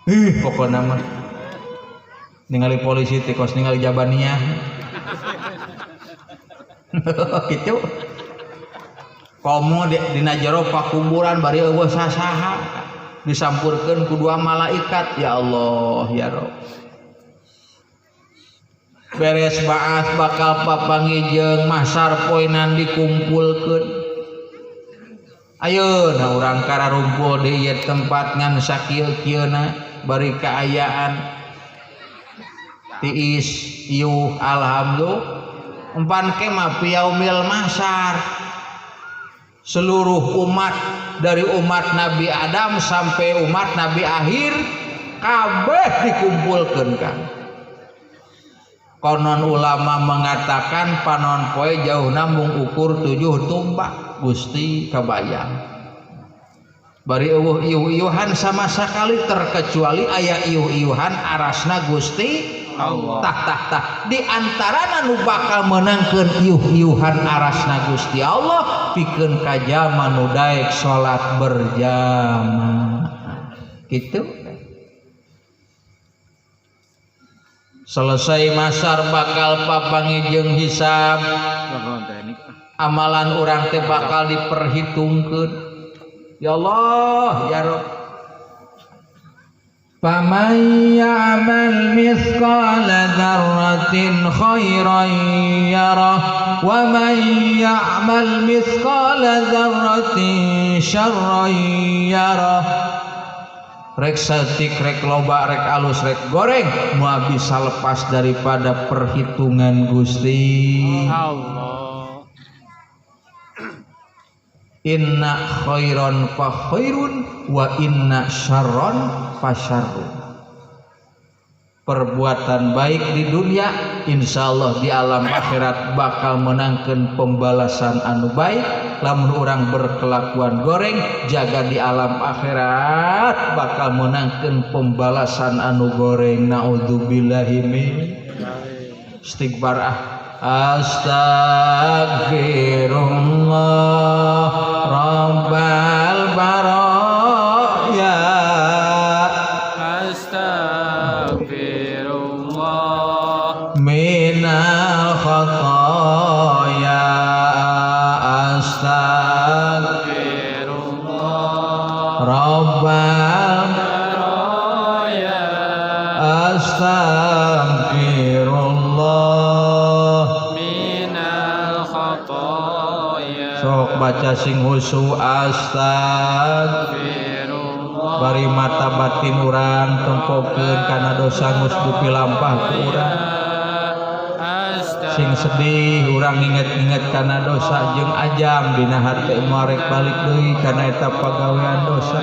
Ih pokona mah ningali polisi tikos ningali jabaniah gitu. Komo dina jero pakuburan bari eueuh sasaha disampurkeun ku dua malaikat, ya Allah ya Rabb. Beres baas bakal papanggih jeung mahsar poenan dikumpulkeun. Ayeuna urang kararumpul di ieu tempat ngan sakieu-kieuna bari kaayaan tiis iuh alhamdulillah. Empan kemah piyaumil mahsar, seluruh umat dari umat Nabi Adam sampai umat Nabi akhir kabeh dikumpulkeun kan. Konon ulama mengatakan panon poe jauhna mung ukur 7 tumbak. Gusti kabayang bari eueuh iuh-iuhan sama sekali terkecuali aya iuh-iuhan arasna Gusti Allah. Tah tah tah di antarana nu bakal meunangkeun iuh-iuhan arasna Gusti Allah pikeun ka jalma nu daek salat berjamaah. Kitu. Selesai masar bakal papanggih jeung hisab. Amalan urang teh bakal diperhitungkeun. Ya Allah ya Rabb. Faman ya'mal mithqala dzarratin khairan yarah wa man ya'mal mithqala dzarratin syarran yarah. Rek saeutik rek loba rek alus rek goreng moal bisa lepas daripada perhitungan Gusti Allah. Inna khairan fa khairun wa inna syarran fa syarrun. Perbuatan baik di dunia insyaallah di alam akhirat bakal menangkeun pembalasan anu baik. Lamun urang berkelakuan goreng jaga di alam akhirat bakal menangkeun pembalasan anu goreng. Naudzubillahi min istighfar. Astagfirullah Rabbal baraya, astagfirullah minal khataya, astagfirullah Rabbal baraya, astagfirullah minal khataya. Sok baca sing husu astagfirullah bari mata batin urang tempokeun kana dosa geus dipilampah ku urang. Sing sedih urang inget-inget kana dosa jeung ajam dina hate moal rek balik deui kana eta pagawean dosa.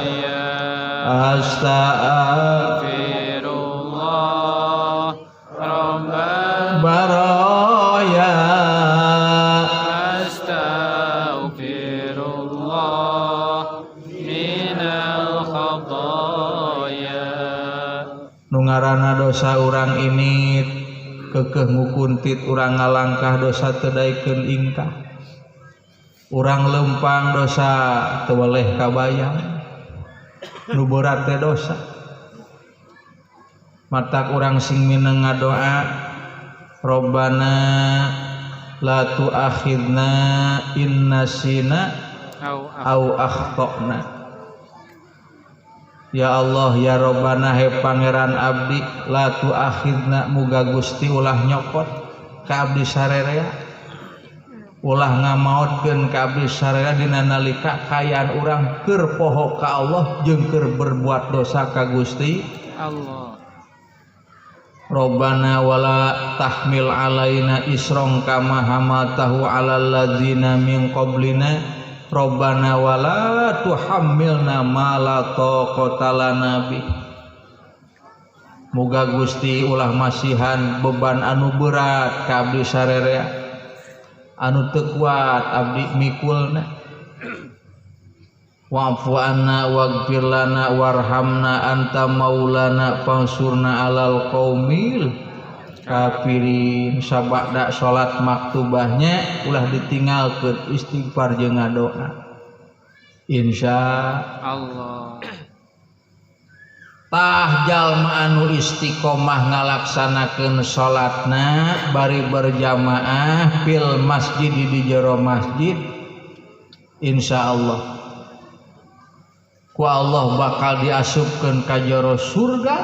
Astagfirullah Rabbal baraya, astagfirullah minal khataya. Nu ngaranna dosa urang ini kekeh ngukuntit urang ngalangkah dosa teu daekeun ingkah. Urang lempang dosa teu weleh kabayang. Nu berat teh dosa. Matak urang sing mineng ngadoa Rabbana la tu'akhidna in nasina au akhtana. Ya Allah ya Rabbana he Pangeran abdi, la tu'akhidna muga Gusti ulah nyokot ka abdi sarerea ulah ngamaotkeun ka abdi sarerea dina nalika kaayaan urang keur poho ka Allah jeung keur berbuat dosa ka Gusti Allah. Rabbana wala tahmil alaina isron kama hamaltahu alal ladzina min qablina Rabbana wala tuhammilna ma la taqata lana bih. Muga Gusti ulah masihan beban anu berat ka abdi sarerea anu teu kuat abdi mikulna. Wa'fu anna waghfir lana warhamna anta maulana fansurna alal qaumil kafirin. Sabada salat maktubahnya ulah ditinggalkeun istighfar jeung ngadoa. Insya Allah. Tah jalma anu istiqomah ngalaksanakeun salatna bari berjamaah fil masjid di jero masjid, insyaallah ku Allah bakal diasupkeun ka jero surga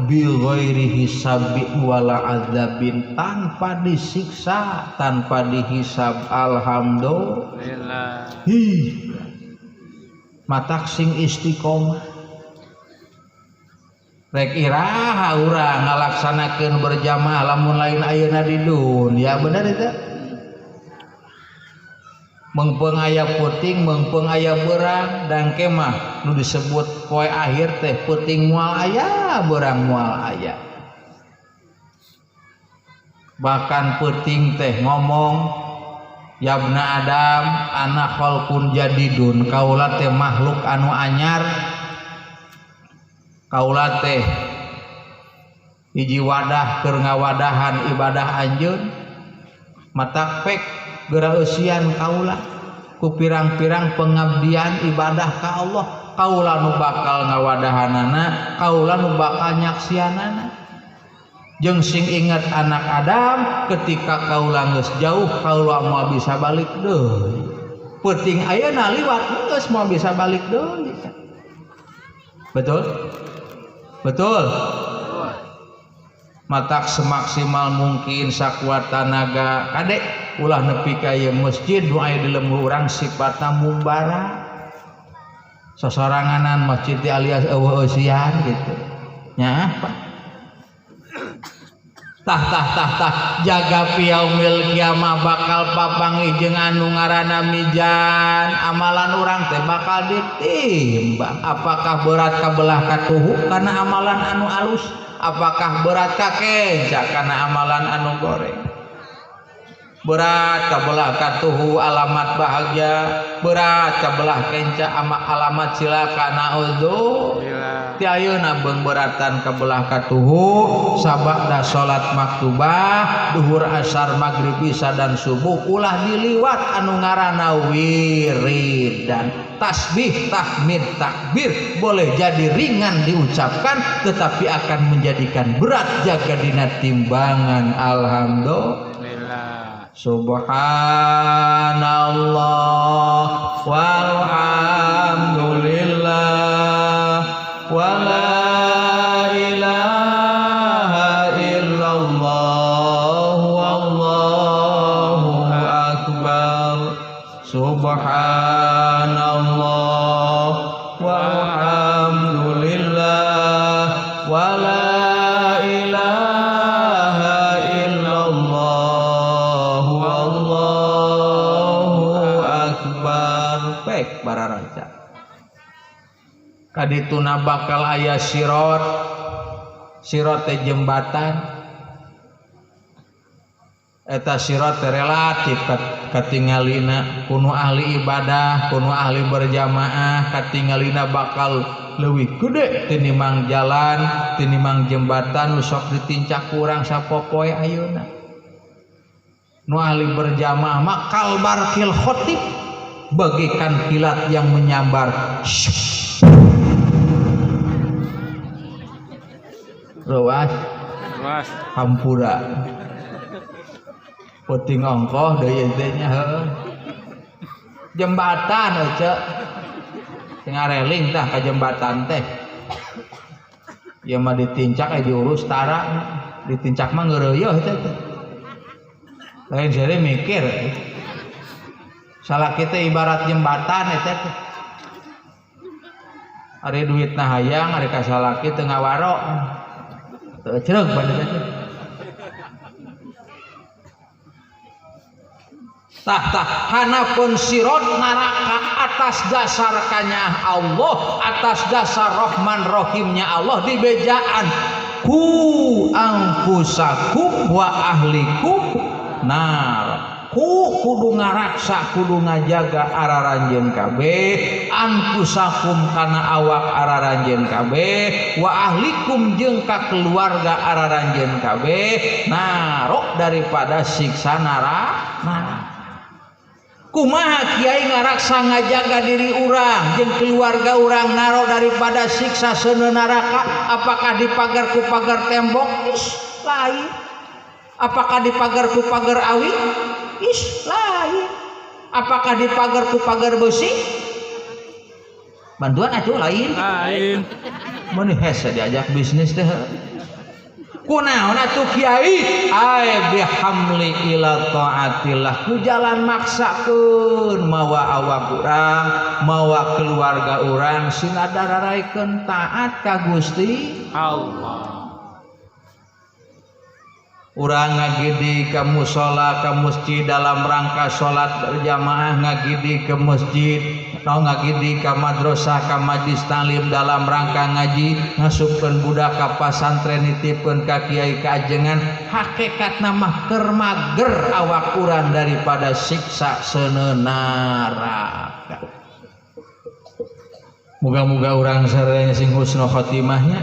bi ghairi hisabi wala adzabin, tanpa disiksa, tanpa dihisab. Alhamdulillah. Hi matak sing istiqomah. Rek iraha urang ngalaksanakeun berjamaah lamun lain ayeuna di dunya, bener itu? Mengpeung aya peuting, mengpeung aya beurang, dan kemah nu disebut poe akhir teh peuting moal aya, beurang moal aya. Bahkan peuting teh ngomong, yabna Adam ana khalqun jadidun, kaula teh makhluk anu anyar, kaula teh hiji wadah keur ngawadahan ibadah anjeun, matak pek geura eusian kaula ku pirang-pirang pengabdian ibadah ka Allah, kaula nu bakal ngawadahanana, kaula nu bakal nyaksianana. Jeung sing inget anak Adam ketika kaula geus jauh kaula moal bisa balik deui. Peuting ayeuna liwat geus moal bisa balik deui. Betul? Betul. Matak semaksimal mungkin sakuat tanaga kadek ulah nepi ka ieu masjid nu aya di lembur urang sifatna mumbara sosoranganan masjid teh alias eueuh eusian gitu nya apa tah tah tah tah jaga piyaumil kiamah bakal papanggih jeung anu ngaranna mizan, amalan urang teh bakal ditimbang. Apakah berat kabelah katuhu kana amalan anu alus, apakah berat ka kenca kana amalan anu goreng? Berat kabelah katuhu alamat bahagia, berat kabelah kenca alamat cilaka naudzubillah. Ti ayeuna beung beratan kabelah katuhu sabada salat maktubah duhur asar maghrib isya dan subuh ulah diliwat anu ngaranna wiridan. Tasbih, tahmid, takbir boleh jadi ringan diucapkan tetapi akan menjadikan berat jaga dina timbangan. Alhamdulillah. Subhanallah walhamdulillah wala ilaha illallah wallahu akbar. Subhanallah walhamdulillah wala ilaha illallah wallahu akbar. Pek bararaca kadituna bakal aya sirot, sirot teh jembatan, eta sirot teh relatif katingalina kuno ahli ibadah, kuno ahli berjamaah, katingalina bakal leuwih gede tinimang jalan, tinimang jembatan nu sok ditincak kurang sapopoe ayeuna. Nu ahli berjamaah makal barkil khotib bagikan kilat yang menyambar. Ruas, ruas, hampura, puting ongkoh deui teh nya heuh. Jembatan euceu, sing ngareling tah ka jembatan teh. Ieu mah ditincak aya diurus tara, ditincak mah ngeureuyeuh teh. Lain seuri mikir. Salah kita ibarat jembatan eta teh. Ari duitna hayang, ari ka salaki teu ngawaro. Teu ecreug bae teh. Tah tah hanapun sirot neraka atas dasar kanyaah Allah, atas dasar Rahman Rahimnya Allah dibejaan ku anfusakum wa ahlikum nar. Ku kudu ngaraksa kudu ngajaga araranjeun kabeh anfusakum kana awak araranjeun kabeh wa ahlikum jeung ka keluarga araranjeun kabeh narok daripada siksa neraka. Kumaha kiai ngaraksa ngajaga diri urang jeung keluarga urang naro daripada siksa seuneu neraka? Apakah dipagar ku pagar tembok? Is lain. Apakah dipagar ku pagar awi? Is lain. Apakah dipagar ku pagar besi? Bantuan atuh lain. Lain. Mun hese diajak bisnis teh. Kunaon atuh kiai? Ai bihamli ila taatillah. Ku jalan maksakeun mawa awak urang, mawa keluarga urang sinadararaikeun taat ka Gusti Allah. Urang ngagidi ka musala ka masjid dalam rangka salat berjamaah, ngagidi ke masjid atau ngagidi ka madrasah ka majlis taklim dalam rangka ngaji, ngasupkeun budak ka pasantren, nitipkeun ka kiai ka ajengan, hakikatna mah keur mager awak urang daripada siksa seuneu neraka. Muga-muga urang sareng sing husnul khotimahnya.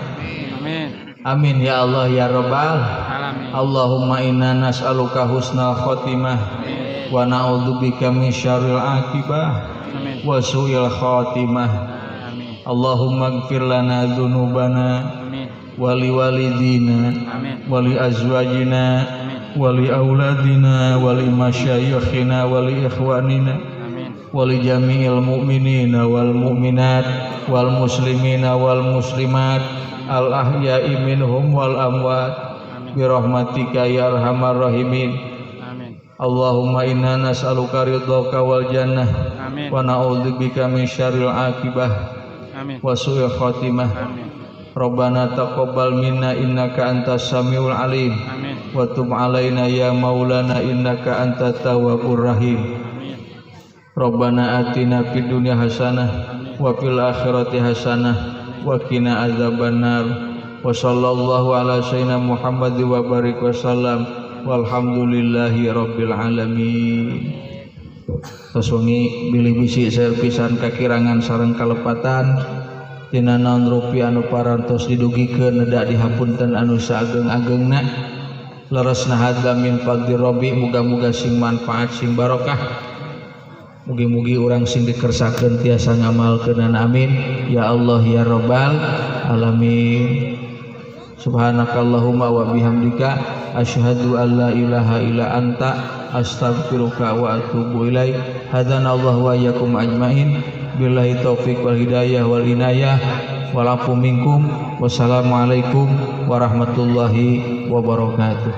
Amin. Amin ya Allah ya Rabbal alamin. Allahumma inna nas'aluka husnal khotimah wa na'udzubika min syarril akibah wa su'il khatimah. Amin. Allahumma ighfir lana dzunubana wa li walidina wa li azwajina wa li auladina wa li masyayikhina wa li ikhwanina wa li jami'il mu'minina wal mu'minat wal muslimina wal muslimat al ahya'i minhum wal amwat bi rahmatika ya arhamar rahimin. Amin. Allahumma inna nas'aluka ridhaka wal jannah Amin. wa na'udzubika min syarril akibah Amin. wa su'il khatimah. Amin. Rabbana taqabbal minna innaka antas samiul alim. Amin. Wa tub alaina ya maulana innaka antat tawwabur rahim. Amin. Rabbana atina fid dunya hasanah wa fil akhirati hasanah wa qina adzabannar. Wa sallallahu ala sayyidina Muhammad wa barik wasallam walhamdulillahi rabbil alamin. Tos wengi bilih bisi saeur pisan kakirangan sareng kalepatan tina naon rupi anu parantos didugikeun neda dihapunten anu saageng-agengna. Leresna hadza min fadli rabbi, muga-muga sing manfaat sing barokah. Mugi-mugi urang sing dikersakeun tiasa ngamalkeun, amin ya Allah ya Rabbal alamin. Subhanakallahumma wa bihamdika asyhadu an la ilaha illa anta astaghfiruka wa atubu ilaik. Hadanallahu wa iyyakum ajmain. Billahi taufik wal hidayah wal inayah. Wal afu minkum. Wassalamualaikum warahmatullahi wabarakatuh.